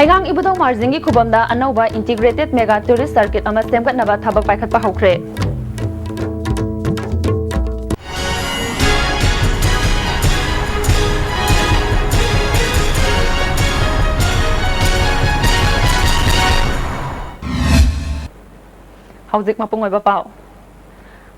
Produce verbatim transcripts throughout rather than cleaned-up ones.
ꯍꯩꯉꯥꯡ ꯏꯕꯨꯙꯧ ꯃꯥꯔꯖꯤꯡꯒꯤ ꯈꯨꯕꯝꯗ ꯑꯅꯧꯕ Integrated Mega Tourist Circuit ꯑꯃ ꯁꯦꯝꯒꯠꯅꯕ ꯊꯕꯛ ꯄꯥꯏꯈꯠꯄ ꯍꯧꯈ꯭ꯔꯦ꯫ ꯍꯧꯖꯤꯛ ꯃꯄꯨꯡ ꯑꯣꯏꯕ ꯄꯥꯎ꯫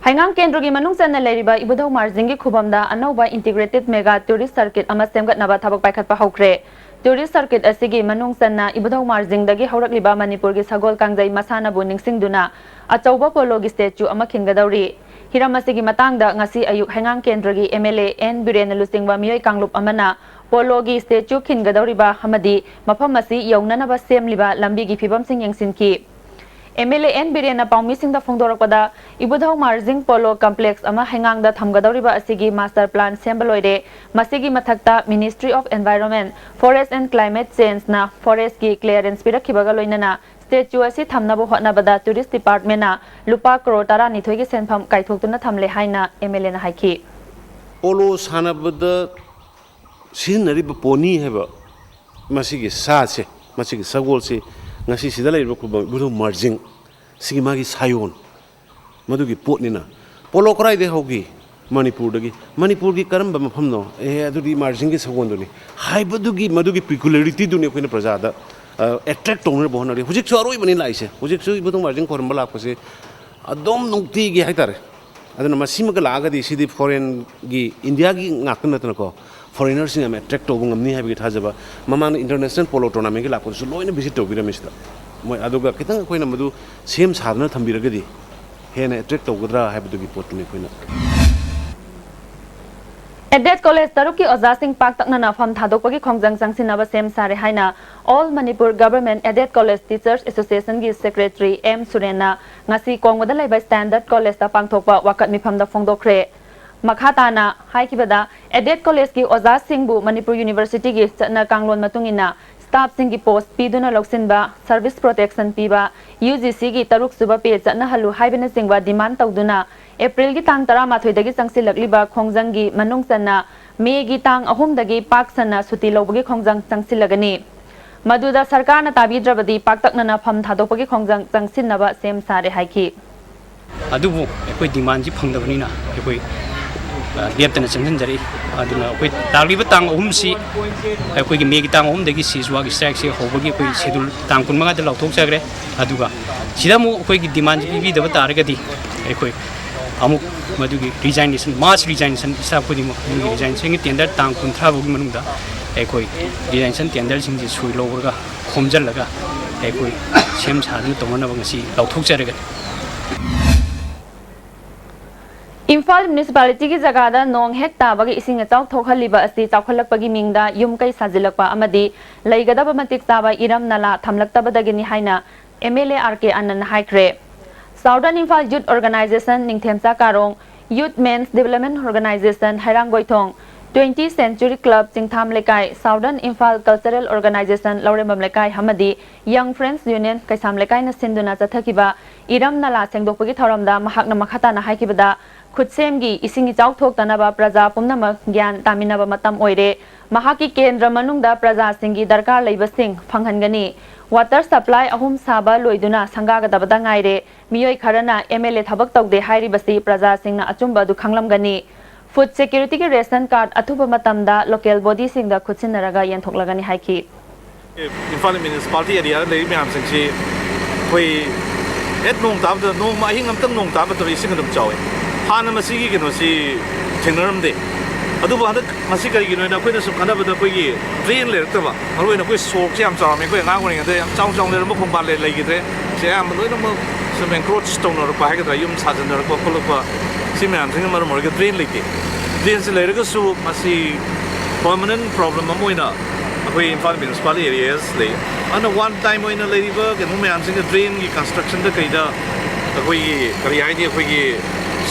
ꯍꯩꯉꯥꯡ ꯀꯦꯟꯗ꯭ꯔꯒꯤ ꯃꯅꯨꯡ ꯆꯟꯅ ꯂꯩꯔꯤꯕ ꯏꯕꯨꯙꯧ ꯃꯥꯔꯖꯤꯡꯒꯤ ꯈꯨꯕꯝꯗ ꯑꯅꯧꯕ Integrated Mega Tourist Circuit ꯑꯃ ꯁꯦꯝꯒꯠꯅꯕ ꯊꯕꯛ ꯄꯥꯏꯈꯠꯄ ꯍꯧꯈ꯭ꯔꯦ꯫ Tourist Circuit ꯑꯁꯤꯒꯤ ꯃꯅꯨꯡ ꯆꯟꯅ ꯏꯕꯨꯙꯧ ꯃꯥꯔꯖꯤꯡꯗꯒꯤ ꯍꯧꯔꯛꯂꯤꯕ ꯃꯅꯤꯄꯨꯔꯒꯤ ꯁꯒꯣꯜ ꯀꯥꯡꯖꯩ ꯃꯁꯥꯟꯅꯕꯨ ꯅꯤꯡꯁꯤꯡꯗꯨꯅ ꯑꯆꯧꯕ ꯄꯣꯂꯣꯒꯤ statue ꯑꯃ ꯈꯤꯟꯒꯗꯧꯔꯤ꯫ ꯍꯤꯔꯝ ꯑꯁꯤꯒꯤ ꯃꯇꯥꯡꯗ ꯉꯁꯤ ꯑꯌꯨꯛ ꯍꯩꯉꯥꯡ ꯀꯦꯟꯗ꯭ꯔꯒꯤ M L A N ꯕꯤꯔꯦꯟꯅ ꯂꯨꯆꯤꯡꯕ ꯃꯤꯑꯣꯏ ꯀꯥꯡꯂꯨꯞ ꯑꯃꯅ ꯄꯣꯂꯣꯒꯤ statue ꯈꯤꯟꯒꯗꯧꯔꯤꯕ ꯑꯃꯗꯤ ꯃꯐꯝ ꯑꯁꯤ ꯌꯧꯅꯅꯕ ꯁꯦꯝꯂꯤꯕ ꯂꯝꯕꯤꯒꯤ ꯐꯤꯕꯝꯁꯤꯡ ꯌꯦꯡꯁꯤꯟꯈꯤ꯫ M L A N ꯕꯤꯔꯦꯟꯅ ꯄꯥꯎꯃꯤꯁꯤꯡꯗ ꯐꯣꯡꯗꯣꯔꯛꯄꯗ, ꯏꯕꯨꯙꯧ ꯃꯥꯔꯖꯤꯡ ꯄꯣꯂꯣ complex ꯑꯃ ꯍꯩꯉꯥꯡꯗ ꯊꯝꯒꯗꯧꯔꯤꯕ ꯑꯁꯤꯒꯤ master plan ꯁꯦꯝꯕ ꯂꯣꯏꯔꯦ꯫ ꯃꯁꯤꯒꯤ ꯃꯊꯛꯇ Ministry of Environment, Forest and Climate Change ꯅ forest ꯀꯤ clearance ꯄꯤꯔꯛꯈꯤꯕꯒ ꯂꯣꯏꯅꯅ statue ꯑꯁꯤ ꯊꯝꯅꯕ ꯍꯣꯠꯅꯕꯗ Tourist Department ꯅ ꯂꯨꯄꯥ ꯀ꯭ꯔꯣꯔ ꯇꯔꯥꯅꯤꯊꯣꯏꯒꯤ ꯁꯦꯟꯐꯝ ꯀꯥꯏꯊꯣꯛꯇꯨꯅ ꯊꯝꯂꯦ ꯍꯥꯏꯅ M L A ꯅ ꯍꯥꯏꯈꯤ꯫ ꯄꯣꯂꯣ ꯁꯥꯟꯅꯕꯗ ꯁꯤꯖꯤꯟꯅꯔꯤꯕ ꯄꯣꯅꯤ ꯍꯥꯏꯕ ꯃꯁꯤꯒꯤ ꯁꯥꯁꯦ, ꯃꯁꯤꯒꯤ ꯁꯒꯣꯜꯁꯦ ꯉꯁꯤ ꯁꯤꯗ ꯂꯩꯔꯤꯕ ꯈꯨꯕꯝ ꯏꯕꯨꯙꯧ ꯃꯥꯔꯖꯤꯡ ꯁꯤꯒꯤ ꯃꯥꯒꯤ ꯁꯥꯌꯣꯟ, ꯃꯗꯨꯒꯤ ꯄꯣꯠꯅꯤꯅ꯫ ꯄꯣꯂꯣ ꯀꯗꯥꯏꯗꯒꯤ ꯍꯧꯈꯤ? ꯃꯅꯤꯄꯨꯔꯗꯒꯤ꯫ ꯃꯅꯤꯄꯨꯔꯒꯤ ꯀꯔꯝꯕ ꯃꯐꯝꯅꯣ? ꯑꯦ, ꯑꯗꯨꯗꯤ ꯃꯥꯔꯖꯤꯡꯒꯤ ꯁꯒꯣꯜꯗꯨꯅꯤ ꯍꯥꯏꯕꯗꯨꯒꯤ, ꯃꯗꯨꯒꯤ peculiarity ꯗꯨꯅꯤ ꯑꯩꯈꯣꯏꯅ ꯄ꯭ꯔꯖꯥꯗ, ꯑ, attract ꯇꯧꯅꯅꯕ ꯍꯣꯠꯅꯔꯤ꯫ ꯍꯧꯖꯤꯛꯁꯨ ꯑꯔꯣꯏꯕꯅꯤ ꯂꯥꯛꯏꯁꯦ꯫ ꯍꯧꯖꯤꯛꯁꯨ ꯏꯕꯨꯙꯧ ꯃꯥꯔꯖꯤꯡ ꯈꯣꯏꯔꯝꯕ ꯂꯥꯛꯄꯁꯦ ꯑꯗꯨꯝ ꯅꯨꯡꯇꯤꯒꯤ ꯍꯥꯏꯇꯥꯔꯦ꯫ ꯑꯗꯨꯅ ꯃꯁꯤꯃꯒ ꯂꯥꯛꯑꯒꯗꯤ ꯁꯤꯗꯤ foreign ꯒꯤ, India ꯒꯤ ꯉꯥꯛꯇ ꯅꯠꯇꯅꯀꯣ, foreigner ꯁꯤꯡ ꯌꯥꯝ attract ꯇꯧꯕ ꯉꯝꯅꯤ ꯍꯥꯏꯕꯒꯤ ꯊꯥꯖꯕ꯫ ꯃꯃꯥꯡꯗ international polo tournament ꯒꯤ ꯂꯥꯛꯄꯗꯁꯨ ꯂꯣꯏꯅ visit ꯇꯧꯕꯤꯔꯝꯃꯤ ꯁꯤꯗ꯫ ꯃꯣꯏ ꯑꯗꯨꯒ ꯈꯤꯇꯪ ꯑꯩꯈꯣꯏꯅ ꯃꯗꯨ ꯁꯦꯝ ꯁꯥꯗꯨꯅ ꯊꯝꯕꯤꯔꯒꯗꯤ ꯍꯦꯟꯅ attract ꯇꯧꯒꯗ꯭ꯔꯥ ꯍꯥꯏꯕꯗꯨꯒꯤ ꯄꯣꯠꯇꯨꯅꯤ ꯑꯩꯈꯣꯏꯅ꯫ Aided college ꯇꯔꯨꯛꯀꯤ ꯑꯣꯖꯥꯁꯤꯡ ꯄꯥꯛꯇꯛꯅꯅ ꯐꯝ ꯊꯥꯗꯣꯛꯄꯒꯤ ꯈꯣꯡꯖꯪ ꯆꯪꯁꯤꯟꯅꯕ ꯁꯦꯝ ꯁꯥꯔꯦ ꯍꯥꯏꯅ All Manipur Government Aided College Teachers Association ꯒꯤ secretary M ꯁꯨꯔꯦꯟꯅ ꯉꯁꯤ ꯀꯣꯡꯕꯗ ꯂꯩꯕ Standard College ꯇ ꯄꯥꯡꯊꯣꯛꯄ ꯋꯥꯀꯠ ꯃꯤꯐꯝꯗ ꯐꯣꯡꯗꯣꯛꯈ꯭ꯔꯦ꯫ ꯃꯈꯥ ꯇꯥꯅ ꯍꯥꯏꯈꯤꯕꯗ, Aided College ꯀꯤ ꯑꯣꯖꯥꯁꯤꯡꯕꯨ Manipur University ꯒꯤ ꯆꯠꯅ ꯀꯥꯡꯂꯣꯟ ꯃꯇꯨꯡ ꯏꯟꯅ staff ꯁꯤꯡꯒꯤ post ꯄꯤꯗꯨꯅ ꯂꯧꯁꯤꯟꯕ, service protection ꯄꯤꯕ, U G C ꯒꯤ ꯇꯔꯨꯛ ꯁꯨꯕ pay ꯆꯠꯅꯍꯜꯂꯨ ꯍꯥꯏꯕꯅꯆꯤꯡꯕ demand ꯇꯧꯗꯨꯅ April ꯒꯤ ꯇꯥꯡ ꯇꯔꯥꯃꯥꯊꯣꯏꯗꯒꯤ ꯆꯪꯁꯤꯜꯂꯛꯂꯤꯕ ꯈꯣꯡꯖꯪꯒꯤ ꯃꯅꯨꯡ ꯆꯟꯅ May ꯒꯤ ꯇꯥꯡ ꯑꯍꯨꯝꯗꯒꯤ ꯄꯥꯛ ꯁꯟꯅ ꯁꯨꯇꯤ ꯂꯧꯕꯒꯤ ꯈꯣꯡꯖꯪ ꯆꯪꯁꯤꯜꯂꯒꯅꯤ꯫ ꯃꯗꯨꯗ ꯁꯔꯀꯥꯔꯅ ꯇꯥꯕꯤꯗ꯭ꯔꯕꯗꯤ ꯄꯥꯛꯇꯛꯅꯅ ꯐꯝ ꯊꯥꯗꯣꯛꯄꯒꯤ ꯈꯣꯡꯖꯪ ꯆꯪꯁꯤꯟꯅꯕ ꯁꯦꯝ ꯁꯥꯔꯦ ꯍꯥꯏꯈꯤ꯫ ꯑꯗꯨꯕꯨ ꯑꯩꯈꯣꯏ ꯗꯤꯃꯥꯟꯁꯤ ꯐꯪꯗꯕꯅꯤꯅ ꯑꯩꯈꯣꯏ ꯂꯦꯞꯇꯅ ꯆꯪꯁꯤꯟꯖꯔꯛꯏ꯫ ꯑꯗꯨꯅ ꯑꯩꯈꯣꯏ ꯂꯥꯛꯂꯤꯕ ꯇꯥꯡ ꯑꯍꯨꯝꯁꯤ ꯑꯩꯈꯣꯏꯒꯤ ꯃꯦꯒꯤ ꯇꯥꯡ ꯑꯍꯨꯝꯗꯒꯤ ꯁꯤꯖꯋꯥꯒꯤ ꯁ꯭ꯇ꯭ꯔꯥꯏꯛꯁꯦ ꯍꯧꯕꯒꯤ ꯑꯩꯈꯣꯏ ꯁꯦꯗꯨꯜ ꯇꯥꯡ ꯀꯨꯟꯃꯉꯥꯗ ꯂꯥꯎꯊꯣꯛꯆꯈ꯭ꯔꯦ꯫ ꯑꯗꯨꯒ ꯁꯤꯗ ꯑꯃꯨꯛ ꯑꯩꯈꯣꯏꯒꯤ ꯗꯤꯃꯥꯟꯁꯤ ꯄꯤꯕꯤꯗꯕ ꯇꯥꯔꯒꯗꯤ ꯑꯩꯈꯣꯏ ꯑꯃꯨꯛ ꯃꯗꯨꯒꯤ ꯔꯤꯖꯥꯏꯅꯦꯁꯟ, ꯃꯥꯁ ꯔꯤꯖꯥꯏꯅꯦꯁꯟ, ꯏꯁꯇꯥꯐ ꯈꯨꯗꯤꯡꯃꯛ ꯑꯗꯨꯒꯤ ꯔꯤꯖꯥꯏꯅꯦꯁꯟꯒꯤ ꯇꯦꯟꯗꯔ ꯇꯥꯡ ꯀꯨꯟꯊ꯭ꯔꯥ ꯐꯥꯎꯒꯤ ꯃꯅꯨꯡꯗ ꯑꯩꯈꯣꯏ ꯔꯤꯖꯥꯏꯅꯦꯁꯟ ꯇꯦꯟꯗꯔꯁꯤꯡꯁꯦ ꯁꯣꯏ ꯂꯧꯔꯒ ꯈꯣꯝꯖꯤꯜꯂꯒ ꯑꯩꯈꯣꯏ ꯁꯦꯝ ꯁꯥꯗꯨꯅ ꯇꯧꯅꯅꯕ ꯉꯁꯤ ꯂꯥꯎꯊꯣꯛꯆꯔꯒꯅꯤ꯫ ꯏꯝꯐꯥꯜ ꯃ꯭ꯌꯨꯅꯤꯁꯤꯄꯥꯂꯤꯇꯤꯒꯤ ꯖꯒꯥꯗ ꯅꯣꯡ ꯍꯦꯛ ꯇꯥꯕꯒ ꯏꯁꯤꯡ ꯏꯆꯥꯎ ꯊꯣꯛꯍꯜꯂꯤꯕ ꯑꯁꯤ ꯆꯥꯎꯈꯠꯂꯛꯄꯒꯤ ꯃꯤꯡꯗ ꯌꯨꯝ ꯀꯩ ꯁꯥꯖꯤꯜꯂꯛꯄ ꯑꯃꯗꯤ ꯂꯩꯒꯗꯕ ꯃꯇꯤꯛ ꯆꯥꯕ ꯏꯔꯝ ꯅꯂꯥ ꯊꯝꯂꯛꯇꯕꯗꯒꯤꯅꯤ ꯍꯥꯏꯅ M L A R K ꯑꯅꯟꯅ ꯍꯥꯏꯈ꯭ꯔꯦ꯫ ꯁꯥꯎꯗꯔꯟ ꯏꯝꯐꯥꯜ ꯌꯨꯠ ꯑꯣꯔꯒꯅꯥꯏꯖꯦꯁꯟ ꯅꯤꯡꯊꯦꯝꯆꯥ ꯀꯥꯔꯣꯡ, ꯌꯨꯠ ꯃꯦꯟꯁ ꯗꯤꯕꯂꯞꯃꯦꯟ ꯑꯣꯔꯒꯅꯥꯏꯖꯦꯁꯟ ꯍꯩꯔꯥꯡꯒꯣꯏꯊꯣꯡ, ꯇ꯭ꯋꯦꯟꯇꯤ ꯁꯦꯟꯆꯨꯔꯤ ꯀ꯭ꯂꯕ ꯆꯤꯡꯊꯥꯝ ꯂꯩꯀꯥꯏ, ꯁꯥꯎꯗꯔꯟ ꯏꯝꯐꯥꯜ ꯀꯜꯆꯔꯦꯜ ꯑꯣꯔꯒꯅꯥꯏꯖꯦꯁꯟ ꯂꯧꯔꯦꯝꯕꯝ ꯂꯩꯀꯥꯏ ꯑꯃꯗꯤ ꯌꯪ ꯐ꯭ꯔꯦꯟꯁ ꯌꯨꯅꯤꯌꯟ ꯀꯩꯁꯥꯝ ꯂꯩꯀꯥꯏꯅ ꯁꯤꯟꯗꯨꯅ ꯆꯠꯊꯈꯤꯕ ꯏꯔꯝ ꯅꯂꯥ ꯁꯦꯡꯗꯣꯛꯄꯒꯤ ꯊꯧꯔꯝꯗ ꯃꯍꯥꯛꯅ ꯃꯈꯥ ꯇꯥꯅ ꯍꯥꯏꯈꯤꯕꯗ, ꯈꯨꯠꯁꯦꯝꯒꯤ ꯏꯁꯤꯡ ꯏꯆꯥꯎ ꯊꯣꯛꯇꯅꯕ ꯄ꯭ꯔꯖꯥ ꯄꯨꯝꯅꯃꯛ ꯒ꯭ꯌꯥꯟ ꯇꯥꯃꯤꯟꯅꯕ ꯃꯇꯝ ꯑꯣꯏꯔꯦ꯫ ꯃꯍꯥꯛꯀꯤ ꯀꯦꯟꯗ꯭ꯔ ꯃꯅꯨꯡꯗ ꯄ꯭ꯔꯖꯥꯁꯤꯡꯒꯤ ꯗꯔꯀꯥꯔ ꯂꯩꯕꯁꯤꯡ ꯐꯪꯍꯟꯒꯅꯤ꯫ ꯋꯥꯇꯔ ꯁꯄ꯭ꯂꯥꯏ ꯑꯍꯨꯝ ꯁꯥꯕ ꯂꯣꯏꯗꯨꯅ ꯁꯪꯒꯥꯒꯗꯕꯗ ꯉꯥꯏꯔꯦ꯫ ꯃꯤꯑꯣꯏ ꯈꯔꯅ ꯑꯦꯝ ꯑꯦꯜ ꯑꯦ ꯊꯕꯛ ꯇꯧꯗꯦ ꯍꯥꯏꯔꯤꯕꯁꯤ ꯄ꯭ꯔꯖꯥꯁꯤꯡꯅ ꯑꯆꯨꯝꯕ ꯑꯗꯨ ꯈꯪꯂꯝꯒꯅꯤ꯫ ꯐꯨꯗ ꯁꯦꯀ꯭ꯌꯨꯔꯤꯇꯤꯒꯤ ꯔꯦꯁꯟ ꯀꯥꯔꯗ ꯑꯊꯨꯕ ꯃꯇꯝꯗ ꯂꯣꯀꯦꯜ ꯕꯣꯗꯤꯁꯤꯡꯗ ꯈꯨꯠꯁꯤꯟꯅꯔꯒ ꯌꯦꯟꯊꯣꯛꯂꯒꯅꯤ ꯍꯥꯏꯈꯤ꯫ ꯏꯝꯐꯥꯜ ꯃ꯭ꯌꯨꯅꯤꯁꯤꯄꯥꯂꯤꯇꯤ ꯑꯦꯔꯤꯌꯥꯗ ꯂꯩꯔꯤꯕ ꯃꯌꯥꯝꯁꯤꯡꯁꯤ ꯑꯩꯈꯣꯏ ꯍꯦꯛ ꯅꯣꯡ ꯇꯥꯕꯗ, ꯅꯣꯡꯃ ꯑꯍꯤꯡ ꯑꯃꯇꯪ ꯅꯣꯡ ꯇꯥꯕ ꯃꯇꯝꯗ ꯏꯁꯤꯡ ꯑꯗꯨꯝ ꯆꯥꯎꯏ꯫ ꯍꯥꯟꯅ ꯃꯁꯤꯒꯤ ꯀꯩꯅꯣꯁꯤ ꯊꯦꯡꯅꯔꯝꯗꯦ꯫ ꯑꯗꯨꯕꯨ ꯍꯟꯗꯛ ꯃꯁꯤ ꯀꯔꯤꯒꯤꯅꯣ ꯍꯥꯏꯅ ꯑꯩꯈꯣꯏꯅꯁꯨ ꯈꯟꯅꯕꯗ ꯑꯩꯈꯣꯏꯒꯤ ꯗ꯭ꯔꯦꯟ ꯂꯩꯔꯛꯇꯕ, ꯃꯔꯨꯑꯣꯏꯅ ꯑꯩꯈꯣꯏ ꯁꯣꯔꯣꯛꯁꯦ ꯌꯥꯝ ꯆꯥꯎꯔꯝꯃꯤ꯫ ꯑꯩꯈꯣꯏ ꯑꯉꯥꯡ ꯑꯣꯏꯔꯤꯉꯩꯗ ꯌꯥꯝ ꯆꯥꯎ ꯆꯥꯎꯅ ꯂꯩꯔꯝꯕ ꯈꯣꯡꯕꯥꯟ ꯂꯩ-, ꯂꯩꯈꯤꯗ꯭ꯔꯦ꯫ ꯁꯤ ꯑꯌꯥꯝꯕ ꯂꯣꯏꯅꯃꯛ ꯁꯨꯝ ꯑꯦꯟꯀ꯭ꯔꯣꯆ ꯇꯧꯅꯔꯛꯄ ꯍꯥꯏꯒꯗ꯭ꯔꯥ, ꯌꯨꯝ ꯁꯥꯖꯤꯟꯅꯔꯛꯄ ꯈꯣꯠꯂꯛꯄ, ꯁꯤ ꯃꯌꯥꯝꯁꯤꯅ ꯃꯔꯝ ꯑꯣꯏꯔꯒ ꯗ꯭ꯔꯦꯟ ꯂꯩꯇꯦ꯫ ꯗ꯭ꯔꯦꯟꯁꯤ ꯂꯩꯔꯒꯁꯨ ꯃꯁꯤ ꯄꯔꯃꯅꯦꯟ ꯄ꯭ꯔꯣꯕ꯭ꯂꯦꯝ ꯑꯃ ꯑꯣꯏꯅ ꯑꯩꯈꯣꯏ ꯏꯝꯐꯥꯜ ꯃ꯭ꯌꯨꯅꯤꯁꯤꯄꯥꯂꯤꯇꯤ ꯑꯦꯔꯤꯌꯥꯁ ꯂꯩ꯫ ꯑꯗꯨꯅ ꯋꯥꯟ ꯇꯥꯏꯝ ꯑꯣꯏꯅ ꯂꯩꯔꯤꯕ ꯀꯩꯅꯣ ꯃꯌꯥꯝꯁꯤꯡꯁꯦ ꯗ꯭ꯔꯦꯟꯒꯤ ꯀꯟꯁꯇ꯭ꯔꯛꯁꯟꯗ ꯀꯩꯗ ꯑꯩꯈꯣꯏꯒꯤ ꯀꯔꯤ ꯍꯥꯏꯅꯤ, ꯑꯩꯈꯣꯏꯒꯤ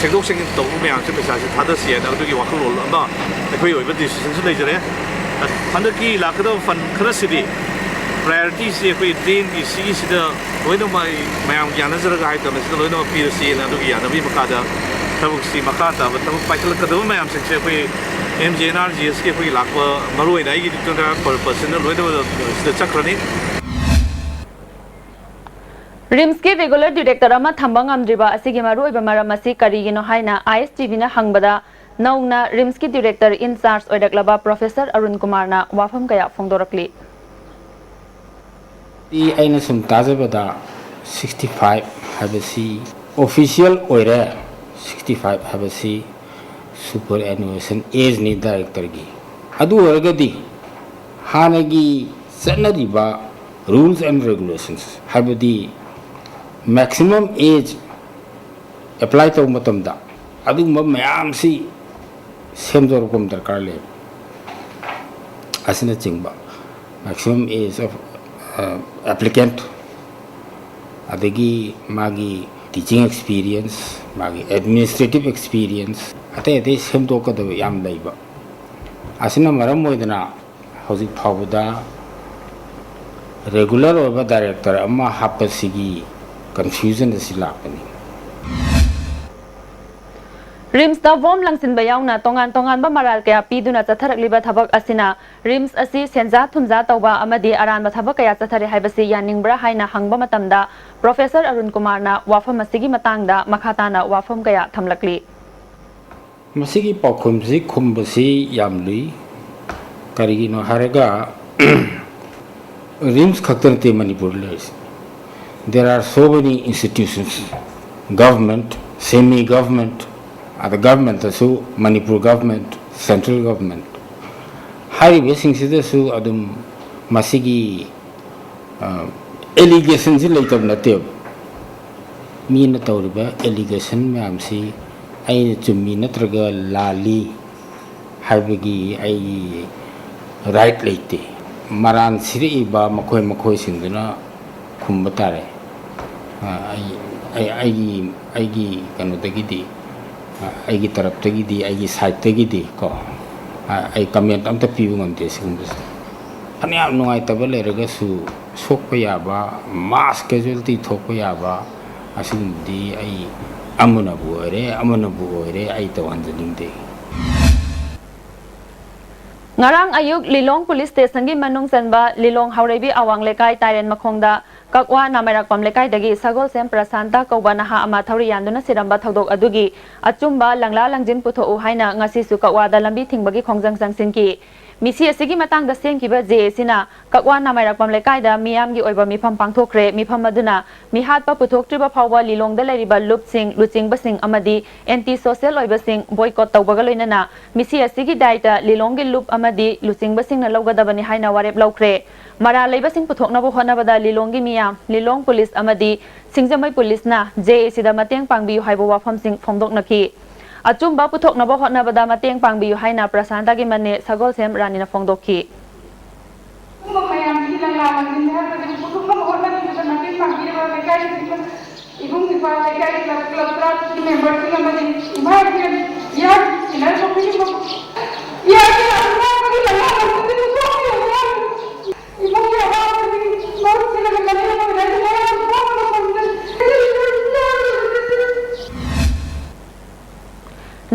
ꯁꯦꯡꯗꯣꯛ ꯁꯦꯡꯖꯤꯟ ꯇꯧꯕ ꯃꯌꯥꯝꯁꯦ ꯄꯩꯁꯥꯁꯦ ꯊꯥꯗꯁꯤ ꯍꯥꯏꯅ ꯑꯗꯨꯒꯤ ꯋꯥꯈꯜꯂꯣꯟ ꯑꯃ ꯑꯩꯈꯣꯏ ꯑꯣꯏꯕ ꯗꯤꯁꯤꯖꯟꯁꯨ ꯂꯩꯖꯔꯦ꯫ ꯍꯟꯗꯛꯀꯤ ꯂꯥꯛꯀꯗꯕ ꯐꯟ ꯈꯔꯁꯤꯗꯤ ꯄ꯭ꯔꯥꯏꯌꯣꯔꯤꯇꯤꯁꯤ ꯑꯩꯈꯣꯏ ꯗ꯭ꯔꯦꯟꯒꯤ ꯁꯤꯒꯤꯁꯤꯗ ꯂꯣꯏꯅꯃꯛ ꯃꯌꯥꯝ ꯌꯥꯅꯖꯔꯒ ꯍꯥꯏꯇꯥꯔꯦ, ꯁꯤꯗ ꯂꯣꯏꯅꯃꯛ ꯄꯤꯔꯁꯤꯅ ꯑꯗꯨꯒꯤ ꯌꯥꯅꯕꯒꯤ ꯃꯈꯥꯗ ꯊꯕꯛꯁꯤ ꯃꯈꯥ ꯇꯥꯕ ꯊꯕꯛ ꯄꯥꯏꯈꯠꯂꯛꯀꯗꯕ ꯃꯌꯥꯝꯁꯤꯡꯁꯦ ꯑꯩꯈꯣꯏ M G N R G ꯑꯦꯁꯀꯤ ꯑꯩꯈꯣꯏꯒꯤ ꯂꯥꯛꯄ ꯃꯔꯨꯑꯣꯏꯅ ꯑꯩꯒꯤ ꯇ꯭ꯋꯦꯟꯇꯤ ꯐꯥꯏꯚ ꯄꯔꯁꯦꯟꯅ ꯂꯣꯏꯅꯃꯛ ꯁꯤꯗ ꯆꯠꯈ꯭ꯔꯅꯤ꯫ ꯔꯤꯝꯁꯀꯤ ꯔꯤꯒꯨꯂꯔ ꯗꯤꯔꯦꯛꯇꯔ ꯑꯃ ꯊꯝꯕ ꯉꯝꯗ꯭ꯔꯤꯕ ꯑꯁꯤꯒꯤ ꯃꯔꯨꯑꯣꯏꯕ ꯃꯔꯝ ꯑꯁꯤ ꯀꯔꯤꯒꯤꯅꯣ ꯍꯥꯏꯅ ꯑꯥꯏ ꯑꯦꯁ ꯇꯤ ꯚꯤꯅ ꯍꯪꯕꯗ, ꯅꯧꯅ ꯔꯤꯝꯁꯀꯤ ꯗꯤꯔꯦꯛꯇꯔ ꯏꯟ ꯆꯥꯔꯖ ꯑꯣꯏꯔꯛꯂꯕ ꯄ꯭ꯔꯣꯐꯦꯁꯔ ꯑꯔꯨꯟ ꯀꯨꯃꯥꯔꯅ ꯋꯥꯐꯝ ꯀꯌꯥ ꯐꯣꯡꯗꯣꯔꯛꯂꯤ꯫ ꯑꯩꯅ ꯁꯨꯝ ꯇꯥꯖꯕꯗ, ꯁꯤꯛꯁꯇꯤ ꯐꯥꯏꯚ ꯍꯥꯏꯕꯁꯤ ꯑꯣꯐꯤꯁꯤꯌꯦꯜ ꯑꯣꯏꯔꯦ꯫ ꯁꯤꯛꯁꯇꯤ ꯐꯥꯏꯚ ꯍꯥꯏꯕꯁꯤ ꯁꯨꯄꯔ ꯑꯦꯅꯨꯑꯦꯁꯟ ꯑꯦꯖꯅꯤ ꯗꯥꯏꯔꯦꯛꯇꯔꯒꯤ꯫ ꯑꯗꯨ ꯑꯣꯏꯔꯒꯗꯤ ꯍꯥꯟꯅꯒꯤ ꯆꯠꯅꯔꯤꯕ ꯔꯨꯜꯁ ꯑꯦꯟ ꯔꯦꯒꯨꯂꯦꯁꯟꯁ, ꯍꯥꯏꯕꯗꯤ ꯃꯦꯛꯁꯤꯃꯝ ꯑꯦꯖ ꯑꯦꯄ꯭ꯂꯥꯏ ꯇꯧꯕ ꯃꯇꯝꯗ ꯑꯗꯨꯒꯨꯝꯕ ꯃꯌꯥꯝꯁꯤ ꯁꯦꯝꯗꯣꯔꯛꯄ ꯑꯃ ꯗꯔꯀꯥꯔ ꯂꯩ꯫ ꯑꯁꯤꯅꯆꯤꯡꯕ maximum age of applicant, ꯑꯗꯒꯤ ꯃꯥꯒꯤ teaching experience, ꯃꯥꯒꯤ administrative experience, ꯑꯇꯩ ꯑꯇꯩ ꯁꯦꯝꯗꯣꯛꯀꯗꯕ ꯌꯥꯝ ꯂꯩꯕ꯫ ꯑꯁꯤꯅ ꯃꯔꯝ ꯑꯣꯏꯗꯅ ꯍꯧꯖꯤꯛ ꯐꯥꯎꯕꯗ ꯔꯤꯒꯨꯂꯔ ꯑꯣꯏꯕ ꯗꯥꯏꯔꯦꯛꯇꯔ ꯑꯃ ꯍꯥꯞꯄꯁꯤꯒꯤ ꯀꯟꯐ꯭ꯌꯨꯖꯟ ꯑꯁꯤ ꯂꯥꯛꯄꯅꯤ꯫ ꯔꯤꯝꯁꯇ ꯕꯣꯝ ꯂꯪꯁꯤꯟꯕ ꯌꯥꯎꯅ ꯇꯣꯉꯥꯟ ꯇꯣꯉꯥꯟꯕ ꯃꯔꯥꯜ ꯀꯌꯥ ꯄꯤꯗꯨꯅ ꯆꯠꯊꯔꯛꯂꯤꯕ ꯊꯕꯛ ꯑꯁꯤꯅ ꯔꯤꯝꯁ ꯑꯁꯤ ꯁꯦꯟꯖꯥ ꯊꯨꯝꯖꯥ ꯇꯧꯕ ꯑꯃꯗꯤ ꯑꯔꯥꯟꯕ ꯊꯕꯛ ꯀꯌꯥ ꯆꯠꯊꯔꯦ ꯍꯥꯏꯕꯁꯤ ꯌꯥꯅꯤꯡꯕ꯭ꯔꯥ ꯍꯥꯏꯅ ꯍꯪꯕ ꯃꯇꯝꯗ ꯄ꯭ꯔꯣꯐꯦꯁꯔ ꯑꯔꯨꯟ ꯀꯨꯃꯥꯔꯅ ꯋꯥꯐꯝ ꯑꯁꯤꯒꯤ ꯃꯇꯥꯡꯗ ꯃꯈꯥ ꯇꯥꯅ ꯋꯥꯐꯝ ꯀꯌꯥ ꯊꯝꯂꯛꯂꯤ꯫ ꯃꯁꯤꯒꯤ ꯄꯥꯎꯈꯨꯝꯁꯤ ꯈꯨꯝꯕꯁꯤ ꯌꯥꯝ ꯂꯨꯏ꯫ ꯀꯔꯤꯒꯤꯅꯣ ꯍꯥꯏꯔꯒ ꯔꯤꯝꯁ ꯈꯛꯇ ꯅꯠꯇꯦ ꯃꯅꯤꯄꯨꯔꯗ ꯂꯩꯔꯤꯁꯤ꯫ There are so many institutions, government, semi government, ꯑꯗ ꯒꯚꯔꯟꯃꯦꯟꯇꯁꯨ ꯃꯅꯤꯄꯨꯔ ꯒꯚꯔꯟꯃꯦꯟꯠ, ꯁꯦꯟꯇ꯭ꯔꯦꯜ ꯒꯚꯔꯟꯃꯦꯟꯠ, ꯍꯥꯏꯔꯤꯕꯁꯤꯡꯁꯤꯗꯁꯨ ꯑꯗꯨꯝ ꯃꯁꯤꯒꯤ ꯑꯦꯂꯤꯒꯦꯁꯟꯁꯤ ꯂꯩꯇꯕ ꯅꯠꯇꯦꯕ꯫ ꯃꯤꯅ ꯇꯧꯔꯤꯕ ꯑꯦꯂꯤꯒꯦꯁꯟ ꯃꯌꯥꯝꯁꯤ ꯑꯩꯅ ꯆꯨꯝꯃꯤ ꯅꯠꯇ꯭ꯔꯒ ꯂꯥꯜꯂꯤ ꯍꯥꯏꯕꯒꯤ ꯑꯩꯒꯤ ꯔꯥꯏꯠ ꯂꯩꯇꯦ꯫ ꯃꯔꯥꯟ ꯁꯤꯔꯛꯏꯕ ꯃꯈꯣꯏ ꯃꯈꯣꯏꯁꯤꯡꯗꯨꯅ ꯈꯨꯝꯕ ꯇꯥꯔꯦ꯫ ꯑꯩ ꯑꯩꯒꯤ ꯑꯩꯒꯤ ꯀꯩꯅꯣꯗꯒꯤꯗꯤ, ꯑꯩꯒꯤ ꯇꯔꯞꯇꯒꯤꯗꯤ, ꯑꯩꯒꯤ ꯁꯥꯏꯠꯇꯒꯤꯗꯤ ꯀꯣ, ꯑꯩ ꯀꯃꯦꯟꯠ ꯑꯝꯇ ꯄꯤꯕ ꯉꯝꯗꯦ ꯁꯤꯒꯨꯝꯕꯁꯦ꯫ ꯐꯅꯌꯥꯝ ꯅꯨꯡꯉꯥꯏꯇꯕ ꯂꯩꯔꯒꯁꯨ, ꯁꯣꯛꯄ ꯌꯥꯕ, ꯃꯥꯁ ꯀꯦꯖꯨꯋꯦꯂꯤꯇꯤ ꯊꯣꯛꯄ ꯌꯥꯕ, ꯑꯁꯤꯒꯨꯝꯕꯗꯤ ꯑꯩ ꯑꯃꯅꯕꯨ ꯑꯣꯏꯔꯦ, ꯑꯃꯅꯕꯨ ꯑꯣꯏꯔꯦ, ꯑꯩ ꯇꯧꯍꯟꯖꯅꯤꯡꯗꯦ꯫ ꯉꯔꯥꯡ ꯑꯌꯨꯛ ꯂꯤꯂꯣꯡ ꯄꯨꯂꯤꯁ ꯁ꯭ꯇꯦꯁꯟꯒꯤ ꯃꯅꯨꯡ ꯆꯟꯕ ꯂꯤꯂꯣꯡ ꯍꯥꯎꯔꯩꯕꯤ ꯑꯋꯥꯡ ꯂꯩꯀꯥꯏ ꯇꯥꯏꯔꯦꯟ ꯃꯈꯣꯡꯗ ꯀꯛꯋꯥ ꯅꯥꯃꯩꯔꯥꯛꯄꯝ ꯂꯩꯀꯥꯏꯗꯒꯤ ꯁꯒꯣꯜꯁꯦꯝ ꯄ꯭ꯔꯁꯥꯟꯇ ꯀꯧꯕ ꯅꯍꯥ ꯑꯃ ꯊꯧꯔꯤ ꯌꯥꯟꯗꯨꯅ ꯁꯤꯔꯝꯕ ꯊꯧꯗꯣꯛ ꯑꯗꯨꯒꯤ ꯑꯆꯨꯝꯕ ꯂꯪꯂꯥ ꯂꯪꯖꯤꯟ ꯄꯨꯊꯣꯛꯎ ꯍꯥꯏꯅ ꯉꯁꯤꯁꯨ ꯀꯛꯋꯥꯗ ꯂꯝꯕꯤ ꯊꯤꯡꯕꯒꯤ ꯈꯣꯡꯖꯪ ꯆꯪꯁꯤꯟꯈꯤ꯫ ꯃꯤꯁꯤ ꯑꯁꯤꯒꯤ ꯃꯇꯥꯡꯗ ꯁꯦꯝꯈꯤꯕ ꯖꯦ ꯑꯦ ꯁꯤꯅ ꯀꯛꯋꯥ ꯅꯥꯃꯩꯔꯥꯛꯄꯝ ꯂꯩꯀꯥꯏꯗ ꯃꯤꯌꯥꯝꯒꯤ ꯑꯣꯏꯕ ꯃꯤꯐꯝ ꯄꯥꯡꯊꯣꯛꯈ꯭ꯔꯦ꯫ ꯃꯤꯐꯝ ꯑꯗꯨꯅ ꯃꯤꯍꯥꯠꯄ ꯄꯨꯊꯣꯛꯇ꯭ꯔꯤꯕ ꯐꯥꯎꯕ ꯂꯤꯂꯣꯡꯗ ꯂꯩꯔꯤꯕ ꯂꯨꯞꯁꯤꯡ, ꯂꯨꯆꯤꯡꯕꯁꯤꯡ ꯑꯃꯗꯤ ꯑꯦꯟꯇꯤ ꯁꯣꯁꯤꯌꯦꯜ ꯑꯣꯏꯕꯁꯤꯡ ꯕꯣꯏꯀꯣꯠ ꯇꯧꯕꯒ ꯂꯣꯏꯅꯅ ꯃꯤꯁꯤ ꯑꯁꯤꯒꯤ ꯗꯥꯏꯇ ꯂꯤꯂꯣꯡꯒꯤ ꯂꯨꯞ ꯑꯃꯗꯤ ꯂꯨꯆꯤꯡꯕꯁꯤꯡꯅ ꯂꯧꯒꯗꯕꯅꯤ ꯍꯥꯏꯅ ꯋꯥꯔꯦꯞ ꯂꯧꯈ꯭ꯔꯦ꯫ ꯃꯔꯥꯜ ꯂꯩꯕꯁꯤꯡ ꯄꯨꯊꯣꯛꯅꯕ ꯍꯣꯠꯅꯕꯗ ꯂꯤꯂꯣꯡꯒꯤ ꯃꯤꯌꯥꯝ, ꯂꯤꯂꯣꯡ ꯄꯨꯂꯤꯁ ꯑꯃꯗꯤ ꯁꯤꯡꯖꯃꯩ ꯄꯨꯂꯤꯁꯅ ꯖꯦ ꯑꯦ ꯁꯤꯗ ꯃꯇꯦꯡ ꯄꯥꯡꯕꯤꯌꯨ ꯍꯥꯏꯕ ꯋꯥꯐꯝꯁꯤꯡ ꯐꯣꯡꯗꯣꯛꯅꯈꯤ꯫ ꯑꯆꯨꯝꯕ ꯄꯨꯊꯣꯛꯅꯕ ꯍꯣꯠꯅꯕꯗ ꯃꯇꯦꯡ ꯄꯥꯡꯕꯤꯌꯨ ꯍꯥꯏꯅ ꯄ꯭ꯔꯁꯥꯟꯇꯒꯤ ꯃꯅꯦ ꯁꯒꯣꯜꯁꯦꯝ ꯔꯥꯅꯤꯅ ꯐꯣꯡꯗꯣꯛꯈꯤ꯫ ꯑꯗꯨꯒꯨꯝꯕ ꯃꯌꯥꯝꯁꯤꯒꯤ ꯂꯪꯂꯥ ꯂꯪꯁꯤꯟꯅꯤ ꯍꯥꯏꯕꯗꯤ ꯄꯨꯊꯣꯛꯅꯕ ꯍꯣꯠꯅꯕꯤꯕꯗ ꯃꯇꯦꯡ ꯄꯥꯡꯕꯤꯔꯤꯕ ꯂꯩꯀꯥꯏꯒꯤ ꯏꯕꯨꯡ ꯏꯄ꯭ꯋꯥ, ꯂꯩꯀꯥꯏꯒꯤ ꯀ꯭ꯂꯕ, ꯀ꯭ꯂꯕ ꯇꯔꯥ ꯇꯔꯨꯛꯀꯤ ꯃꯦꯝꯕꯔꯁꯤꯡ ꯑꯃꯗꯤ ꯏꯝꯐꯥꯜ ꯏꯌꯥꯔ ꯏꯟꯅꯔ ꯁꯣꯛꯄꯤꯔꯤꯕ ꯏꯌꯥꯔꯒꯤ ꯑꯉꯥꯡꯕꯒꯤ ꯂꯪꯂꯥ ꯂꯪꯁꯤꯟꯅꯤ ꯄꯨꯊꯣꯛꯄꯤꯌꯨ ꯍꯥꯏꯕ ꯏꯕꯨꯡꯒꯤ ꯑꯋꯥꯕꯁꯤꯗꯤ ꯃꯍꯨꯠ ꯁꯤꯜꯂꯒ ꯀꯔꯤ ꯑꯃ ꯂꯩꯔꯒ ꯃꯌꯥꯝ ꯄꯨꯊꯣꯛꯅꯕ ꯈꯣꯡꯖꯪ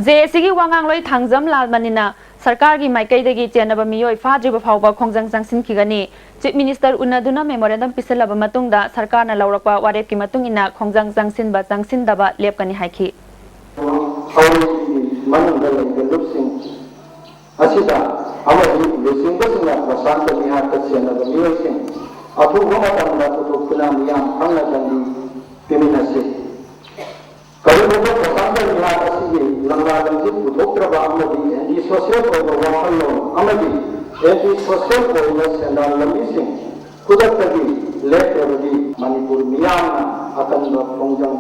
ꯖꯦ ꯑꯦ ꯁꯤꯒꯤ ꯋꯥꯉꯥꯡꯂꯣꯏ ꯊꯥꯡꯖꯝ ꯂꯥꯜꯃꯅꯤꯅ ꯁꯔꯀꯥꯔꯒꯤ ꯃꯥꯏꯀꯩꯗꯒꯤ ꯆꯦꯟꯅꯕ ꯃꯤꯑꯣꯏ ꯐꯥꯗ꯭ꯔꯤꯕ ꯐꯥꯎꯕ ꯈꯣꯡꯖꯪ ꯆꯪꯁꯤꯟꯈꯤꯒꯅꯤ꯫ ꯆꯤꯐ ꯃꯤꯅꯤꯁꯇꯔ ꯎꯅꯗꯨꯅ ꯃꯦꯃꯣꯔꯦꯟꯗꯝ ꯄꯤꯁꯤꯜꯂꯕ ꯃꯇꯨꯡꯗ ꯁꯔꯀꯥꯔꯅ ꯂꯧꯔꯛꯄ ꯋꯥꯔꯦꯞꯀꯤ ꯃꯇꯨꯡ ꯏꯟꯅ ꯈꯣꯡꯖꯪ ꯆꯪꯁꯤꯟꯕ ꯆꯪꯁꯤꯟꯗꯕ ꯂꯦꯞꯀꯅꯤ ꯍꯥꯏꯈꯤ꯫ ꯍꯧꯔꯤꯕꯒꯤ ꯃꯅꯨꯡꯗ ꯂꯩꯕ ꯂꯨꯞꯁꯤꯡ ꯑꯁꯤꯗ ꯑꯃꯗꯤ ꯂꯨꯆꯤꯡꯕꯁꯤꯡꯅ ꯄ꯭ꯔꯁꯥꯟꯇ ꯃꯤꯍꯥꯠꯇ ꯆꯦꯟꯅꯕ ꯃꯤꯑꯣꯏꯁꯤꯡ ꯑꯊꯨꯕ ꯃꯇꯝꯗ ꯄꯨꯊꯣꯛꯇꯨꯅ ꯃꯤꯌꯥꯝ ꯈꯪꯅ ꯆꯪꯕꯤ ꯄꯤꯃꯤꯟꯅꯁꯤ꯫ ꯀꯔꯤꯒꯨꯝꯕ ꯄ꯭ꯔꯁꯥꯟꯇ ꯃꯤꯍꯥꯠ ꯑꯁꯤꯒꯤ ꯂꯪꯂꯥ ꯂꯪꯖꯤꯟ ꯄꯨꯊꯣꯛꯇ꯭ꯔꯕ ꯑꯃꯗꯤ ꯑꯦꯟꯇꯤ ꯁꯣꯁꯤꯌꯦꯜ ꯑꯣꯏꯕ ꯋꯥꯈꯜꯂꯣꯟ ꯑꯃꯗꯤ ꯑꯦꯟꯇꯤ ꯁꯣꯁꯤꯌꯦꯜ ꯑꯣꯏꯕ ꯁꯦꯟꯗꯥꯟ ꯂꯝꯕꯤꯁꯤꯡ ꯈꯨꯗꯛꯇꯒꯤ ꯂꯦꯞꯇ꯭ꯔꯕꯗꯤ ꯃꯅꯤꯄꯨꯔ ꯃꯤꯌꯥꯝꯅ ꯑꯀꯟꯕ ꯈꯣꯡꯖꯪ